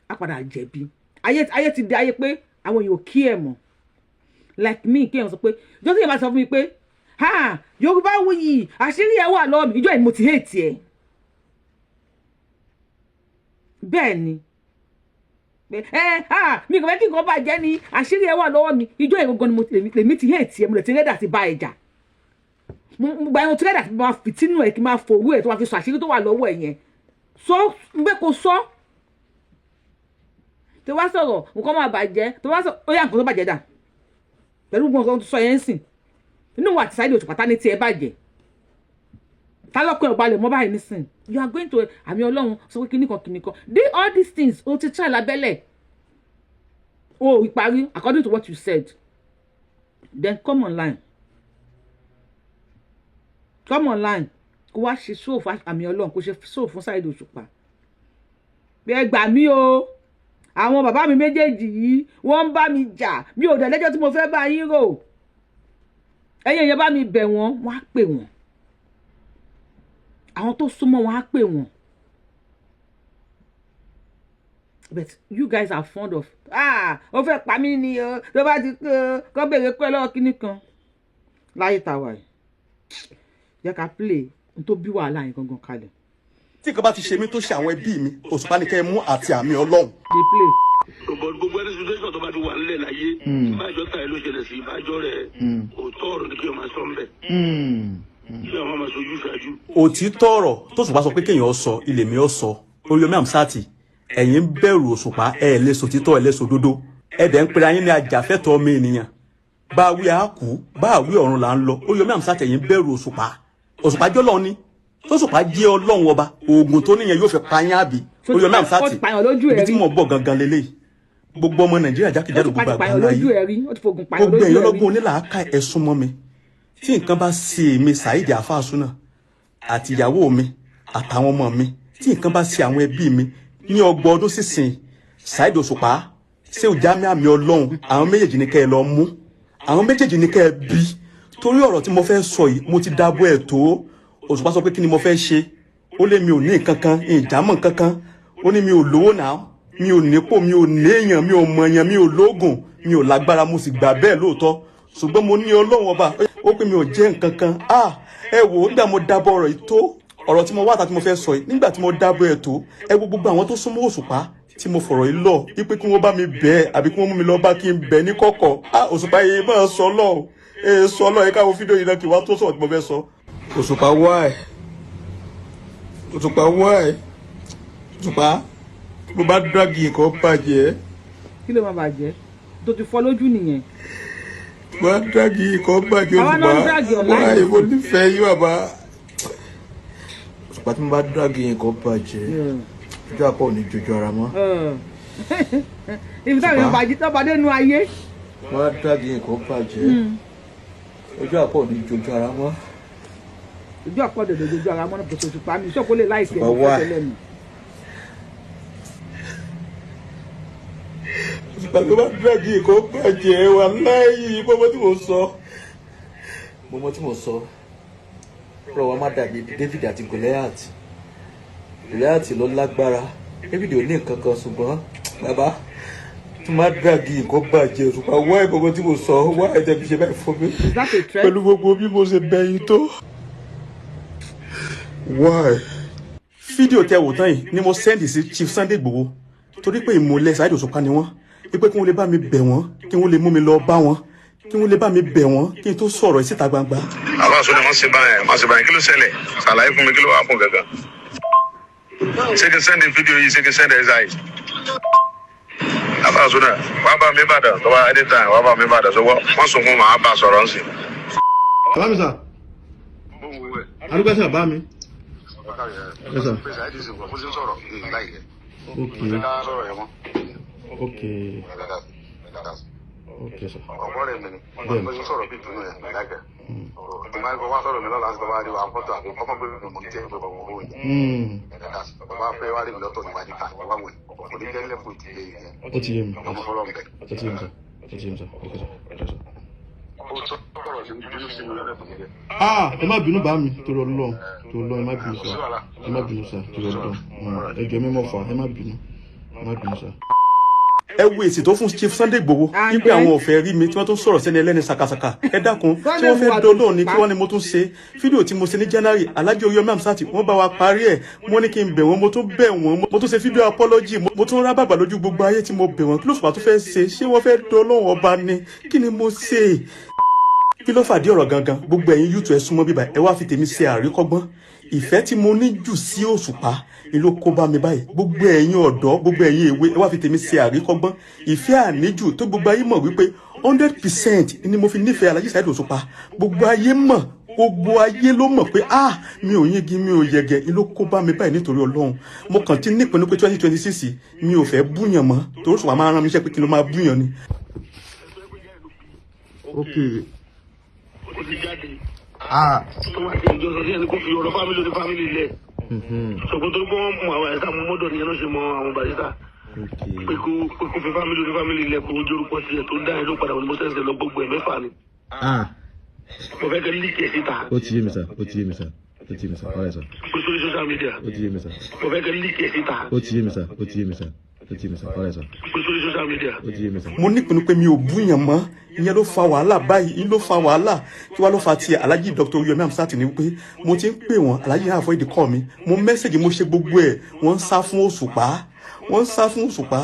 á padà jẹ̀bi. Ayé ti di ayé pé àwọn èèyàn ò kí ẹ̀ mọ́. Like me, kí èèyàn sọ pé ìjọ tí èèyàn bá sọ fún mi pé, "Ha, Yorùbá wuyì, àṣírí ẹ̀ wà lọ́wọ́ mi," ìjọ yìí mo ti hate ẹ̀. Bẹ́ẹ̀ ni pé ẹ ah, mi kò fẹ́ kí nǹkan bàjẹ́ ni, àṣírí ẹ̀ wà lọ́wọ́ mi, ìjọ yìí gangan ni mo lèmi ti hate ẹ̀. Mo lè ti ready àti bá ẹ̀ jà. Mo gba ẹran tí ready àti máa fìtínú ẹ̀, kí n máa fòwú ẹ̀ tó máa fi sọ àṣírí tó wà lọ́wọ́ ẹ̀ yẹn. Sọ ń bẹ́ kó sọ tó bá sọ̀rọ̀, nǹkan máa bàjẹ́. Tó bá sọ, ó yá, nǹkan tó bàjẹ́ dà pẹ̀lú gbogbo nǹkan tó sọ yẹn ń sìn inú wa àti Saheed Òṣùpá ní tiẹ̀ bàjẹ́. Tálọ́kọ̀ ẹ̀ balẹ̀ mọ́ báyìí nísìn? You are going to àmì Ọlọ́run sọ pé kíníkan kíníkan do all these things. O ti try lábẹ́lẹ̀, o ò parí according to what you said. Then come online, come online, kó wá ṣe show fún àmì Ọlọ́run, kó ṣe show fún Saheed Òṣùpá pé ẹ gbà mí o, àwọn bàbá mi méjèèjì yìí, wọ́n ń bá mi jà, mi ò dẹ̀ lẹ́jọ́ tí mo fẹ́ bá yín rò, ẹ̀yin èèyàn, bá mi bẹ̀ wọ́n. Wọ́n á pè wọ́n, àwọn tó súnmọ́ wọn á pè wọ́n. But you guys are fond of, "Ah, ó fẹ́ pa mí ni o," tó bá ti kọ́ béèrè pẹ́ lọ́wọ́ kíní kan láyé tàwa yìí. Jẹ́ ká play n tó bí wàhálà yẹn gangan kalẹ̀. Tí nǹkan bá ti ṣe mí tó ṣe àwọn ẹbí mi, Òṣùpá ni kẹ́ ẹ mú àti àmì Ọlọ́run. Dey play. But gbogbo ẹni situation tó bá ti wà nílẹ̀ láyé, ìbájọ́ ta ẹ ló ṣẹlẹ̀ sí, ìbájọ́ rẹ̀, òótọ́ ọ̀rọ̀ ni kí o máa sọ ń bẹ̀, kí o máa sojú ṣáájú. Òtítọ́ ọ̀rọ̀ tó Òṣùpá sọ pé kéèyàn sọ ilé mi ó sọ. Oríyọmí Hamzat, ẹ̀yin ń bẹ̀rù Òṣùpá, ẹ̀ lè sòtítọ́, ẹ̀ lè sòdodo, ẹ̀ dẹ̀ ń pera yín ní ajàfẹ́tọ̀ọ́ ọmọ ènìyàn. Bá a wí a kú, bá a wí ọ̀run là ń lọ. Oríyọmí Hamzat, ẹ̀yin bẹ̀rù Òṣùpá. Òṣùpá jọ́ ni tóṣùpá jẹ́ Ọlọ́run ọba, oògùn tó níyẹn yóò fi pa yín àbí? Oríyọmí Hamzat, Ó ti pààyàn lójú ẹ̀ ibi tí rí. mo bọ̀ gangan lélẹ́yìí. Gbogbo ọmọ Nàìjíríà Ó jákèjádò, ti gbogbo pààyàn àgbáńlá lójú yìí, ẹ̀ rí, ó ti fògùn pààyàn gbogbo lójú ẹ̀yin ẹ̀ rí. ọlọ́gbọ́n onílàákà, ẹ súnmọ́ mi. Tí nǹkan bá ṣe èmi Saheed Àfáàsúnà àti ìyàwó mi àtàwọn ọmọ mi, tí nǹkan bá ṣe àwọn ẹbí mi ní 30 ọdún sísìn, Saheed Òṣùpá, ṣé ò já mi àmì Ọlọ́run, àwọn méjèèjì ní kẹ́ ẹ lọ mú, àwọn méjèèjì ní kẹ́ ẹ bí, torí ọ̀rọ̀ tí mo fẹ́ sọ yìí, mo ti dábọ̀ ẹ̀ tó. Òṣùpá sọ pé kí ni mo fẹ́ ṣe, ó lé mi ò ní nǹkan kan, ìjámọ̀ nǹkan kan, ó ní mi ò lówó náà, mi ò nípò, mi ò néèyàn, mi ò mọ̀yàn, mi ò lóògùn, mi ò lágbára. Mo sì gbà bẹ́ẹ̀ lóòótọ́, ṣùgbọ́n mo ní Ọlọ́run ọba. Ó pé mi ò jẹ́ nǹkan kan. Ah, ẹ wò ó, nígbà mo dábọ̀ ọ̀rọ̀ yìí tó, ọ̀rọ̀ tí mo wá àtàtí mo fẹ́ sọ yìí, nígbà tí mo dábọ̀ ẹ̀ tó, ẹ wo gbogbo àwọn tó súnmọ́ Òṣùpá tí mo fọ̀rọ̀ yìí lọ wípé kí wọ́n bá mi bẹ̀ ẹ́ àbí kí wọ́n mú mi lọ bá kí n bẹ̀ ní kọ̀kọ̀. Ah, Òṣùpá yìí máa sọ lọ́ọ̀ ẹ sọ lọ́ọ̀. Ẹ káwọn fídíò yìí náà kí wọ́n tó sọ̀rọ̀ tí mo fẹ́ sọ. Òṣùpá why? Òṣùpá why? Òṣùpá, mo bá drag nǹkan bàjẹ́. Kí ló máa bàjẹ́ tó ti fọ́ lójú nìyẹn? Mo bá drag nǹkan bàjẹ́. Àwa náà ń Òṣùpá drag online. why? Mo nífẹ̀ẹ́ yín, bàbá. Òṣùpá, tí mo bá drag nǹkan bàjẹ́, ojú àpá ò ní jojú ara mọ́. Ibi táwọn èèyàn bàjẹ́ tó bá dénú ayé. Mo bá drag nǹkan bàjẹ́, ojú àpá ò ní jojú ara mọ́. Ojú àpọ̀ dòdò ojú ara mọ́nà pèsè. Òṣùpá mi ṣọ́kó lè láìpẹ́ Òṣùpá ní why? fẹ́ lẹ́nu. Òṣùpá, tó bá drag nǹkan bàjẹ́, wàláhì, mo mọ tí mo sọ, mo mọ tí mo sọ. Ọ̀rọ̀ wa má dàbí David àti Goliath. Goliath ló lágbára, David ò ní nǹkan kan, ṣùgbọ́n bàbá tó má drag nǹkan bàjẹ́. Òṣùpá wá, ìgbọ̀ngàn tí mo sọ wá, ẹ̀jẹ̀ fi ṣe báyìí fún mi. Is that a threat? Pẹ̀lú gbogbo bí mo ṣe bẹ̀ yín tó, why? Fídíò tẹ wò tán yìí ni mo send sí Chief Sunday Igboho, torí pé ìmọ̀lẹ̀ Saheed Òṣùpá ni wọ́n, wípé kí wọ́n lè bá mi bẹ̀ wọ́n, kí wọ́n lè mú mi lọ bá wọn, kí wọ́n lè bá mi bẹ̀ wọ́n kí n tó sọ̀rọ̀ síta gbangba. Àbá sọ ni wọ́n ṣe báyẹn, wọ́n ṣe báyẹn. Kí ló ṣẹlẹ̀? Ṣàlàyé fún mi, kí ló wà fún gangan? Ṣé kí n send fídíò yìí? Ṣé kí n send ẹ̀ ṣáì? Àbá sọ náà, wàá bá mi bàdàn tó bá anytime, wàá bá mi bàdàn sọ wọ́n sùn fún màá bá sọ̀rọ̀ ńsìn. Bàbá mi sà, arúgbó sà, bá mi. Yes, sir. Ok, ok, ok sir. Bẹ́ẹ̀ni. Ó ti yé mi. Ó ti yé mi sir. Ó ti yé mi sir. Ok sir. Ok sir. Ah, ẹ má bínú bá mi torí Ọlọ́run, torí Ọlọ́run, ẹ má bínú sir. Ẹ má bínú sir, torí Ọlọ́run. Ẹ jọ̀ọ́, mímọ́ fà, ẹ má bínú. Ẹ má bínú sir. Ẹ wo èsì tó fún Chief Sunday Igboho wípé àwọn ò fẹ́ rí mi, tí wọ́n tún sọ̀rọ̀ sẹ́ni ẹlẹ́ni sàkàsàkà. Ẹ dákun, tí wọ́n fẹ́ dọ́lọ́ ni kí wọ́n ní mo tún ṣe fídíò tí mo ṣe ní January. Alhaji Oríyọmí Hamzat, wọ́n bá wa parí ẹ̀. Wọ́n ní kí n bẹ̀ wọ́n, mo tún bẹ̀ wọ́n, mo tún ṣe fídíò apology, mo tún rá bàbà lójú gbogbo ayé tí mo bẹ̀ wọ́n. Kí ló fà tó fẹ́ ṣe? Ṣé wọ́n fẹ́ dọ́lọ́ ọba ni? Kí ni mo ṣe? Kí ló fàdí ọ̀rọ̀ gangan? Gbogbo ẹ̀yin youth, ẹ súnmọ́ bíbá, ẹ wá fi tèmi ṣe àríkọ́gbọ́n. Ìfẹ́ tí mo ní jù sí Òṣùpá ló kó bá mi báyìí. Gbogbo ẹ̀yin ọ̀dọ́, gbogbo ẹ̀yin èwe, ẹ wá fi tèmi ṣe àríkọ́gbọ́n. Ìfẹ́ àníjù tó gbogbo ayé mọ̀ wípé 100% ni mo fi nífẹ̀ẹ́ Alhaji Saheed Òṣùpá. Gbogbo ayé mọ̀, gbogbo ayé ló mọ̀ pé ah, mi ò yíngi, mi ò yẹgẹ, ló kó bá mi báyìí. Nítorí Ọlọ́run, mo kàn ti nípinnu pé 2026, mi ò fẹ́ búyàn mọ́, torí Òṣùpá máa rán mi iṣẹ́ pé kí n ló máa búyàn ni. Ok. Ó ti jáde. Ah. Tó wá sí ìjọ sọ sí ẹni kó fi ọ̀rọ̀ family oní family lẹ̀. Ṣùgbọ́n tó gbọ́n mọ àwọn ẹ̀sà mú mọ́dọ̀ nìyẹn ló ṣe mọ àwọn Barrister. Pé kó fi family oní family lẹ̀, kó jórúkọ tiẹ̀ tó dá ẹ ló padà wọn ni mo sẹ́sẹ̀ lọ gbogbo ẹ̀ mẹ́fà ni. Ah. Mo fẹ́ kẹ́ leak ẹ̀ síta. Ó ti yé mi sir, ó ti yé mi sir, ó ti yé mi sir, alright sir. Pé sórí social media. Ó ti yé mi sir. Mo fẹ́ kẹ́ leak ẹ̀ síta. Ó ti yé mi sir, ó ti yé mi sir, ó ti yé mi sir, alright sir. Pé sórí social media. Ó ti yé mi sir. Mo nípinnu pé mi ò búyàn mọ́. Ìyẹn ló fa wàhálà báyìí, ìyẹn ló fa wàhálà. Kí wàá ló fa tiẹ̀ Alhaji Dr. Oríyọmí Hamzat ni wípé mo ti ń pè wọ́n, Alhaji avoid call mi, mo message, mo ṣe gbogbo ẹ̀. Wọ́n ń sá fún Òṣùpá, wọ́n ń sá fún Òṣùpá,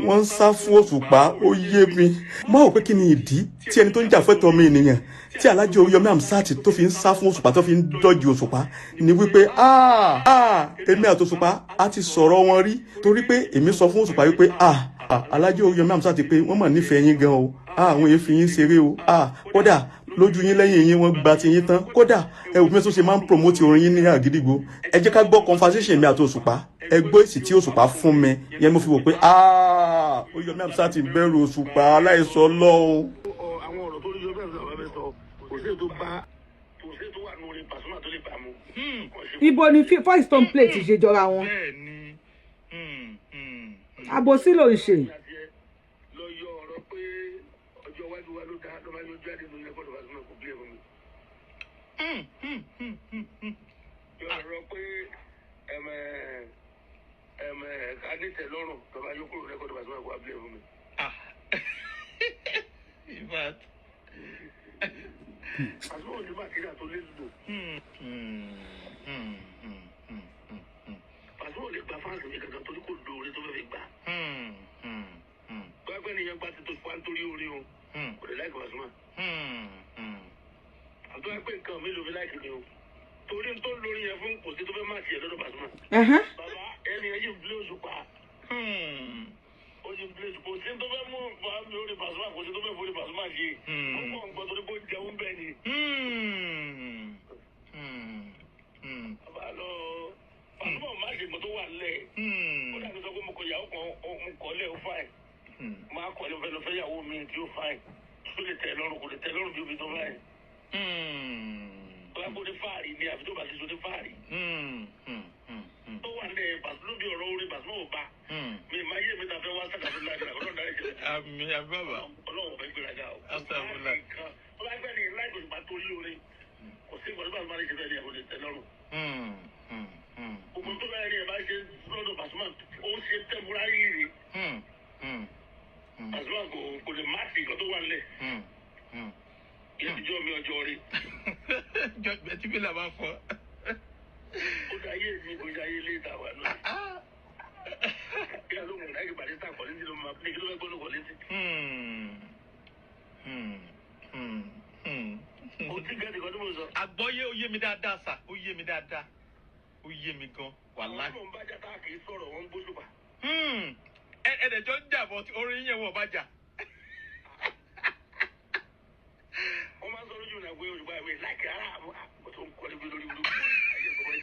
wọ́n ń sá fún Òṣùpá. Ó yé mi má wò pé kí ni ìdí tí ẹni tó ń jà fẹ́tọ̀ ọmọ ènìyàn, tí Alhaji Oríyọmí Hamzat tó fi ń sá fún Òṣùpá, tó fi ń dọ́jú Òṣùpá, ni wípé ah ah, èmi àti Òṣùpá á ti sọ̀rọ̀ wọn rí, torí pé èmi sọ fún Òṣùpá wípé ah, Alhaji Oríyọmí Hamzat pé wọ́n mà nífẹ̀ẹ́ yín gan o, ah, àwọn èèyàn fi yín ṣeré o, ah, kódà lójú yín, lẹ́yìn yín, wọ́n gba ti yín tán. Kódà ẹ ò bí wọ́n ṣe máa ń promote orin yín ní àgídìgbò. Ẹ jẹ́ ká gbọ́ conversation mi àti Òṣùpá. Ẹ gbọ́ èsì tí Òṣùpá fún mi yẹn, mo fi wò pé ah, Oríyọmí Hamzat bẹ̀rù Òṣùpá aláìsọ lọ́hùn. Àwọn ọ̀rọ̀ tó rí yọ bẹ́ẹ̀ sọ̀rọ̀ bẹ́ẹ̀ sọ, kò sí ètò bá, kò sí ètò wà nù orin Pasuma tó lè bá mu. Ibo ni voice tone play ti ṣe jọra wọn? Àbòsí ló ń ṣe. Lọ yọ ọ̀rọ̀ pé ọjọ́ iwájú wa ló dá ló máa yọ jáde nínú record Pasuma, kò bí ẹ̀ fún mi. Yọ ọ̀rọ̀ pé ẹ̀mẹ̀ ẹ̀mẹ̀ ká ní tẹ̀lọ́rùn tó máa yọ kúrò record Pasuma, kò bí ẹ̀ fún mi. In fact. Pasuma ò ní material tó lé lò. Pasuma ò lè gba fans mi kankan torí kò lóore tó fẹ́ fi gbà. Gbàgbẹ́ nìyẹn gba ti tó fún wa nítorí orin o. Kò lè like Pasuma. Àti wáyé pé nǹkan mi ló fi like mi o. Torí n tó ń lórí yẹn fún, kò sí tó fẹ́ má tiẹ̀ lọ́dọ̀ Pasuma. Bàbá ẹni yẹn yìí ń blé Òṣùpá. Ó sì ń blé Òṣùpá. Kò sí tó fẹ́ mú mi orí Pasuma, kò sí tó fẹ́ forí Pasuma ṣe. Ó kàn ń gbọ́ torí pé ó jẹun bẹ́ẹ̀ ni. Bàbá lọ Pasuma ò má ṣe nǹkan tó wà nílẹ̀. Ó dàbí sọ pé mo kọ ìyàwó kan, mo kọ́ lẹ̀, ó fine. Máa kọ́ lé, fẹ́ lọ fẹ́ ìyàwó mi tí ó fine. Tó lè tẹ́ lọ́rùn, kò lè tẹ́ lọ́rùn bí omi tó fine. Bàbá kò ní fáàrí ni, àfi tó bá ti so ní fáàrí. Tó wà nílẹ̀ Pasuma bí ọ̀rọ̀ orí Pasuma ò bá. Mi máa yé mi ta fẹ́ wá sàkàtúntà láti Ọlọ́run dárí jẹ. Àmín àmín bàbá. Ọlọ́run fẹ́ gbéraga o. Astagfirullah. Tó bá gbẹ́ ní láì kò torí orin. Kò sí ìgbà tó bá lè ṣe fẹ́ ní ẹ̀kọ́ lè tẹ́ lọ́rùn. Gbogbo tó bá yẹn bá ṣe lọ́dọ̀ Pasuma, ó ṣe temporary ni. Pasuma kò lè má sí nǹkan tó wà nílẹ̀. Ìyẹn ti jọ́ mi ọjọ́ rí. Jọ tí bí làbá fọ. Ó dá ayé mi, kò ṣe ayé ilé ìta wà náà. Kí ló ń láì Barrister kọ̀lẹ́ntì ló máa ní kí ló fẹ́ gbọ́dọ̀ kọ̀lẹ́ntì. Kò tí gẹ́gẹ́ nǹkan tí mo sọ. Àgbọ́yé, ó yé mi dáadáa sir, ó yé mi dáadáa, ó yé mi gan wàláhì. Àwọn tó ń bá jà tá a kì í sọ̀rọ̀, wọ́n ń gbóṣùpá. Ẹ ẹ̀dẹ̀jọ́ ń jà bọ̀, orin yẹn wọ́n bá jà. Wọ́n máa ń sọ lójú ìrìnàgbé Òṣùpá ìwé láìkí rárá, àwọn tó ń kọ́lé bí lórí burúkú. Ayé ìgbọ́n.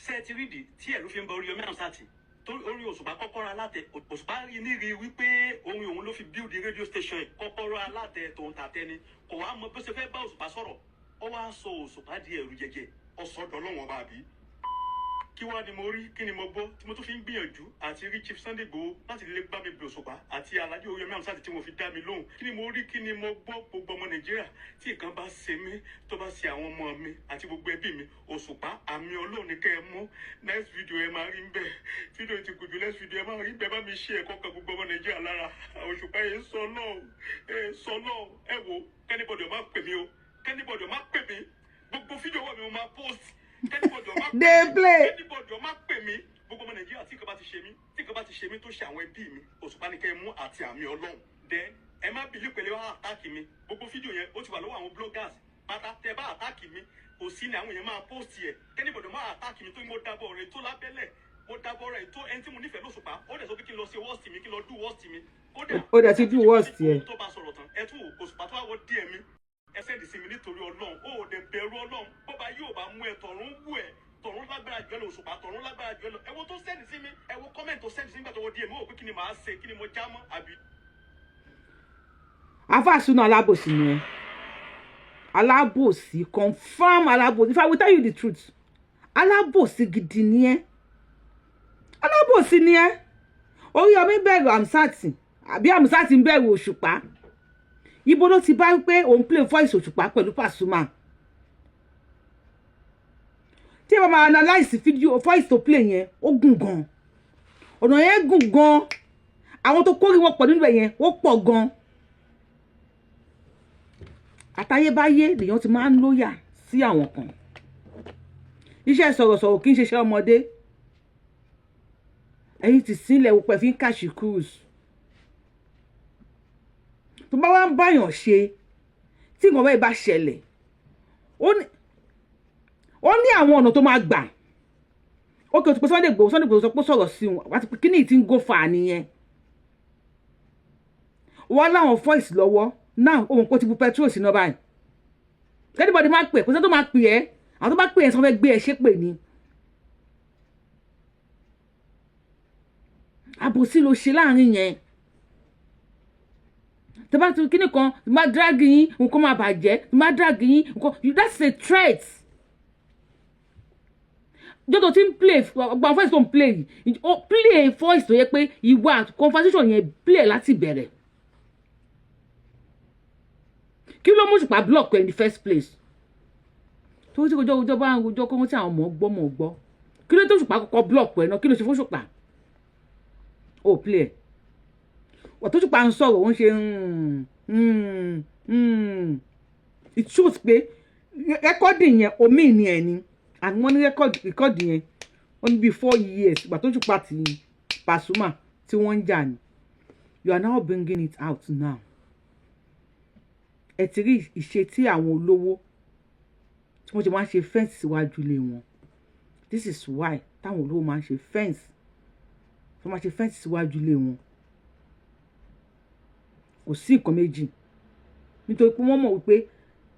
Ṣé ẹ ti rí ìdí tí ẹ̀rú fi ń bọ Oríyọmí Hamzat? Torí orin Òṣùpá kọ́kọ́rọ́ alátẹ, Òṣùpá rí ní rí wípé orin òun ló fi build radio station ẹ̀, kọ́kọ́rọ́ alátẹ tòun tàtẹ ni. Kò wá mọ bó ṣe fẹ́ bá Òṣùpá sọ̀rọ̀, ó wá sọ Òṣùpá di ẹ̀rù jẹjẹ, ọ̀sọ́dọ̀ lọ́wọ́n bá bí. Kí wá ni mo rí, kí ni mo gbọ́ tí mo tún fi ń gbìyànjú àti rí Chief Sunday Igboho láti lè bá mi bẹ̀ Òṣùpá àti Alhaji Oríyọmí Hamzat tí mo fi dá mi lóhùn? Kí ni mo rí, kí ni mo gbọ́? Gbogbo ọmọ Nàìjíríà, tí nǹkan bá ṣe mí, tó bá ṣe àwọn ọmọ mi àti gbogbo ẹbí mi, Òṣùpá, àmì Ọlọ́run ní kẹ́ ẹ mú. Next video, ẹ máa rí ń bẹ̀. Fídíò ti gùn jù. Next video, ẹ máa rí bẹ́ẹ̀. Bá mi ṣe ẹ̀kọ́ kan, gbogbo ọmọ Nàìjíríà lára Òṣùpá yẹn sọ náà, ẹ sọ náà. Ẹ wo, k'anybody má pè mí o, k'anybody má pè mí. Gbogbo fídíò wà mí, mo máa post. K'anybody má pè Dey mí. play. K'anybody má pè mí. Gbogbo ọmọ Nàìjíríà, tí nǹkan bá ti ṣe mí, tí nǹkan bá ti ṣe mí, tó ṣe àwọn ẹbí mi, Òṣùpá ní kẹ́ ẹ mú àti àmì Ọlọ́run. Then ẹ má bìlí pẹ̀lú wá attack mi. Gbogbo fídíò yẹn, ó ti wà lọ́wọ́ àwọn bloggers pátá. Tẹ bá attack mi, kò sí ní àwọn èèyàn máa post yẹ. K'anybody má attack mi, tó mo dábọ̀ rẹ̀ tó lábẹ́lẹ̀, mo dábọ̀ rẹ̀ tó. Ẹni tí mo nífẹ̀ẹ́ lóṣùpá, ó dẹ̀ sọ pé kí n lọ ṣe worst mi, kí n lọ do worst mi. Kódà Ó dẹ̀ ti do worst yẹ. tó bá sọ̀rọ̀ tán, ẹ tún wò, Òṣùpá tó wá wọ díẹ̀ mi, ẹ send sí mi. Nítorí Ọlọ́run, ó ò dẹ̀ bẹ̀rù Ọlọ́run. Bọ́ba yóò bá mú ẹ, tọ̀run wù ẹ, tọ̀run lágbára jù ẹ lọ. Òṣùpá, tọ̀run lágbára jù ẹ lọ. Ẹ wo tó send sí mi, ẹ wo comment tó send sí mi nígbà tó wọ díẹ̀ mi. Ó wò pé kí ni màá ṣe, kí ni mo já mọ́ àbí. Àfáà Sunna, alábòsí ni ẹ, alábòsí, confam alábòsí. If I will tell you the truth, alábòsí gidi ni ẹ, alábòsí ni ẹ. Oríyọmí bẹ̀rù Hamzat àbí Hamzat ń bẹ̀rù Òṣùpá? Ibo ló ti bá pé òun play voice Òṣùpá pẹ̀lú Pasuma? Tí ẹ bá máa analyse video voice tó play yẹn, ó gùn gan, ọ̀nà yẹn gùn gan. Àwọn tó kórìí wọn pọ̀ nínú ẹ̀ yẹn, ó pọ̀ gan. Àtayébáyé lèèyàn ti máa ń lóyà sí àwọn kan. Iṣẹ́ sọ̀rọ̀sọ̀rọ̀ kì í ṣe iṣẹ́ ọmọdé. Ẹ̀yin ti sílẹ̀ wò pẹ̀ fi ń catch cruise. Tó bá wá ń báyàn ṣe, tí nǹkan bẹ́ẹ̀ bá ṣẹlẹ̀, ó ní àwọn ọ̀nà tó máa gbà. Ó kì í pé Sunday Igboho, Sunday Igboho sọ pé ó sọ̀rọ̀ sí wọn àti pé kíní tí ń go fà nìyẹn. Wọ́n láwọn voice lọ́wọ́ náà, òun kò ti bu petrol sínú báyìí. Anybody máa pè, kò sẹ́ni tó máa pè ẹ́. Àwọn tó bá pè ẹ́, sọ fẹ́ gbé ẹ ṣépè ni. Àbòsí ló ṣe láàrin yẹn. Tó bá ti kíní kan tó bá drag yín, nǹkan máa bàjẹ́. Tó bá drag yín, nǹkan, that's a threat. Jọ́tò tí ń play gba voice tó ń play yìí, ó play voice tó yẹ pé ìwà conversation yẹn play láti bẹ̀rẹ̀. Kí ló mú Òṣùpá block ẹ in the first place? Tó tí kojọ́ ojọ́ bá ń rojọ́ kó wọ́n tí àwọn ọmọ gbọ́ mọ̀ gbọ́. Kí ló tó Òṣùpá kọ́kọ́ block ẹ náà? Kí ló ṣe fún Òṣùpá? Ó play ẹ̀ wọ́n tó Òṣùpá ń sọ̀rọ̀, ó ń ṣe. It shows pé recording yẹn, omi ni ẹ̀ ni, and wọ́n ní record yẹn, ó ní bíi 4 years ìgbà tó Òṣùpá ti Pasuma tí wọ́n ń jà ní. You are now bringing it out now. Ẹ ti rí ìṣe tí àwọn olówó tí wọ́n ti máa ń ṣe fence síwájú ilé wọn. This is why táwọn olówó máa ń ṣe fence, tó máa ṣe fence síwájú ilé wọn. Kò sí nǹkan méjì, nítorí pé wọ́n mọ̀ wípé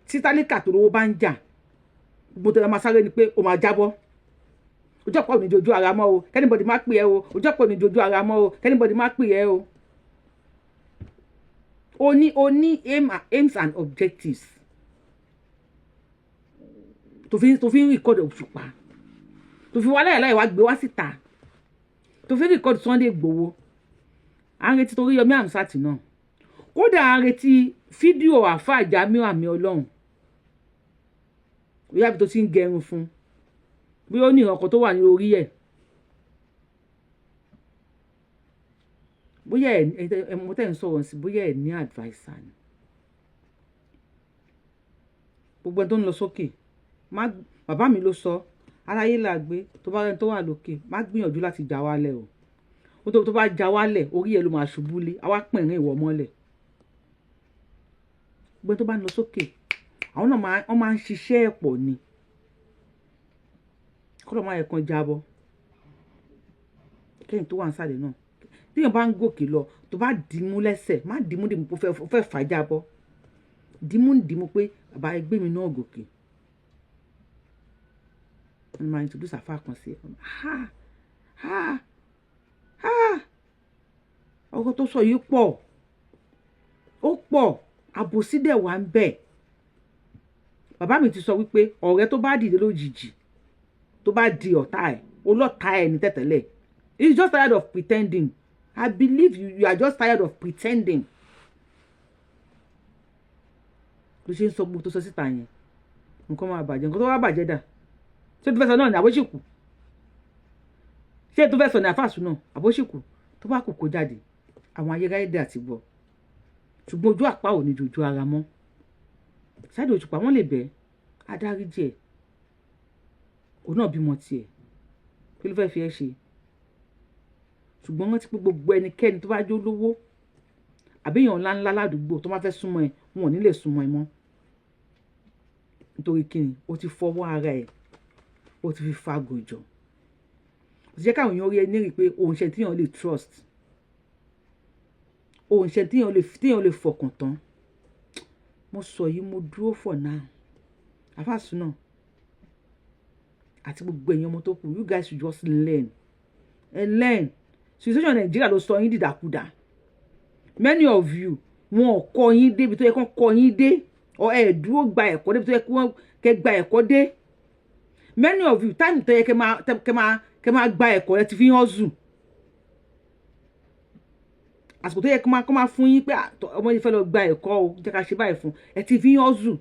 tí tálíkà tó lówó bá ń jà, gbogbo tó máa sáré ni pé ó máa jábọ́. Ojú ọ̀pọ̀ ò ní jojú ara mọ́ o, k'anybody má pè ẹ́ o. Ojú ọ̀pọ̀ ò ní jojú ara mọ́ o, k'anybody má pè ẹ́ o. O ní aims and objectives tó fi ń record Òṣùpá, tó fi wá láyàláyà wá gbé wá síta, tó fi ń record Sunday Igboho. À ń retí torí Yomi Hamzat náà. Kódà, à ń retí fídíò àáfàá Jamiu àmì Ọlọ́run, bóyá ibi tó ti ń gẹrun fún, bí ó ní ìrànkàn tó wà ní orí ẹ̀, bóyá ẹ ẹ mo tẹ́ ń sọ̀rọ̀ sí, bóyá ẹ ní adviser ni. Gbogbo ẹni tó ń lọ sókè má, bàbá mi ló sọ, aráyé là gbé. Tó bá rẹni tó wà lókè, má gbìyànjú láti já wálẹ̀ o. Ó tó bá já wálẹ̀, orí ẹ ló máa ṣubú lé, àwa pìnrín ìwọ mọ́lẹ̀. Gbogbo ẹni tó bá ń lọ sókè, àwọn náà máa wọ́n máa ń ṣiṣẹ́ ẹ̀ pọ̀ ni, kọ́lọ̀ máa yẹ kan jábọ́ kẹ́yìn tó wà nísàlẹ̀ náà. Téèyàn bá ń gòkè lọ, tó bá dìímú lẹ́sẹ̀, má dìímú dìímú pé ó fẹ́ fà á jábọ́. Dìímú dìímú pé bàbá, ẹgbẹ́ mi náà gòkè. Wọ́n máa introduce àfa kan sí ẹ. Ha ha ha, ọkọ tó sọ yìí pọ̀, ó pọ̀, àbòsí dẹ̀ wà ń bẹ̀. Bàbá mi ti sọ wípé ọ̀rẹ́ tó bá dìde lójijì, tó bá di ọ̀tá ẹ̀. Olọ́ta ẹ̀ ní tẹ̀tẹ̀lẹ̀. He's just tired of pretending. I believe you, you are just tired of pretending. Ló ṣe ń sọ gbogbo tó sọ síta yẹn. Nǹkan máa bàjẹ́, nǹkan tó wá bàjẹ́ dà. Ṣé tó fẹ́ sọ náà ní àbóṣìkù? Ṣé tó fẹ́ sọ ní àfàsù náà àbóṣìkù? Tó bá kù, kó jáde. Àwọn ayérayé dẹ̀ àti gbọ́, ṣùgbọ́n ojú àpá ò ní jojú ara mọ́. Saheed Òṣùpá, wọ́n lè bẹ́ adáríjì ẹ̀. Òun náà bímọ tiẹ̀, kí ló fẹ́ fi ẹ́ ṣe? Ṣùgbọ́n rántí pé gbogbo ẹnikẹ́ni tó bá jó lówó àbí èèyàn ńláńlá ládùúgbò tó bá fẹ́ súnmọ́ ẹ, wọn ò ní lè súnmọ́ ẹ mọ́. Nítorí kíni? O ti fọwọ́ ara ẹ̀, o ti fi fa gòjò. O ti jẹ́ káwọn èèyàn rí ẹ nírì pé òun ṣe tíyàn lè trust, òun ṣe tíyàn lè fọkàn tán. Mo sọ yìí, mo dúró for now. Àfàsùnà àti gbogbo ẹ̀yin ọmọ tó kù, you guys should just learn and learn. Situation Nàìjíríà ló sọ yín dìdàkudà. Many of you, wọn ò kọ́ yín débi tó yẹ kán kọ́ yín dé, ọ ẹ dúró gba ẹ̀kọ́ débi tó yẹ kí wọ́n kẹ́ gba ẹ̀kọ́ dé. Many of you, time tó yẹ kẹ́ máa gba ẹ̀kọ́, ẹ ti fi hàn zù. Àsìkò tó yẹ kó máa fún yín pé ọmọ yìí fẹ́ lọ gba ẹ̀kọ́ o, jẹ́ ká ṣe báyìí fún ẹ, ti fi hàn zù.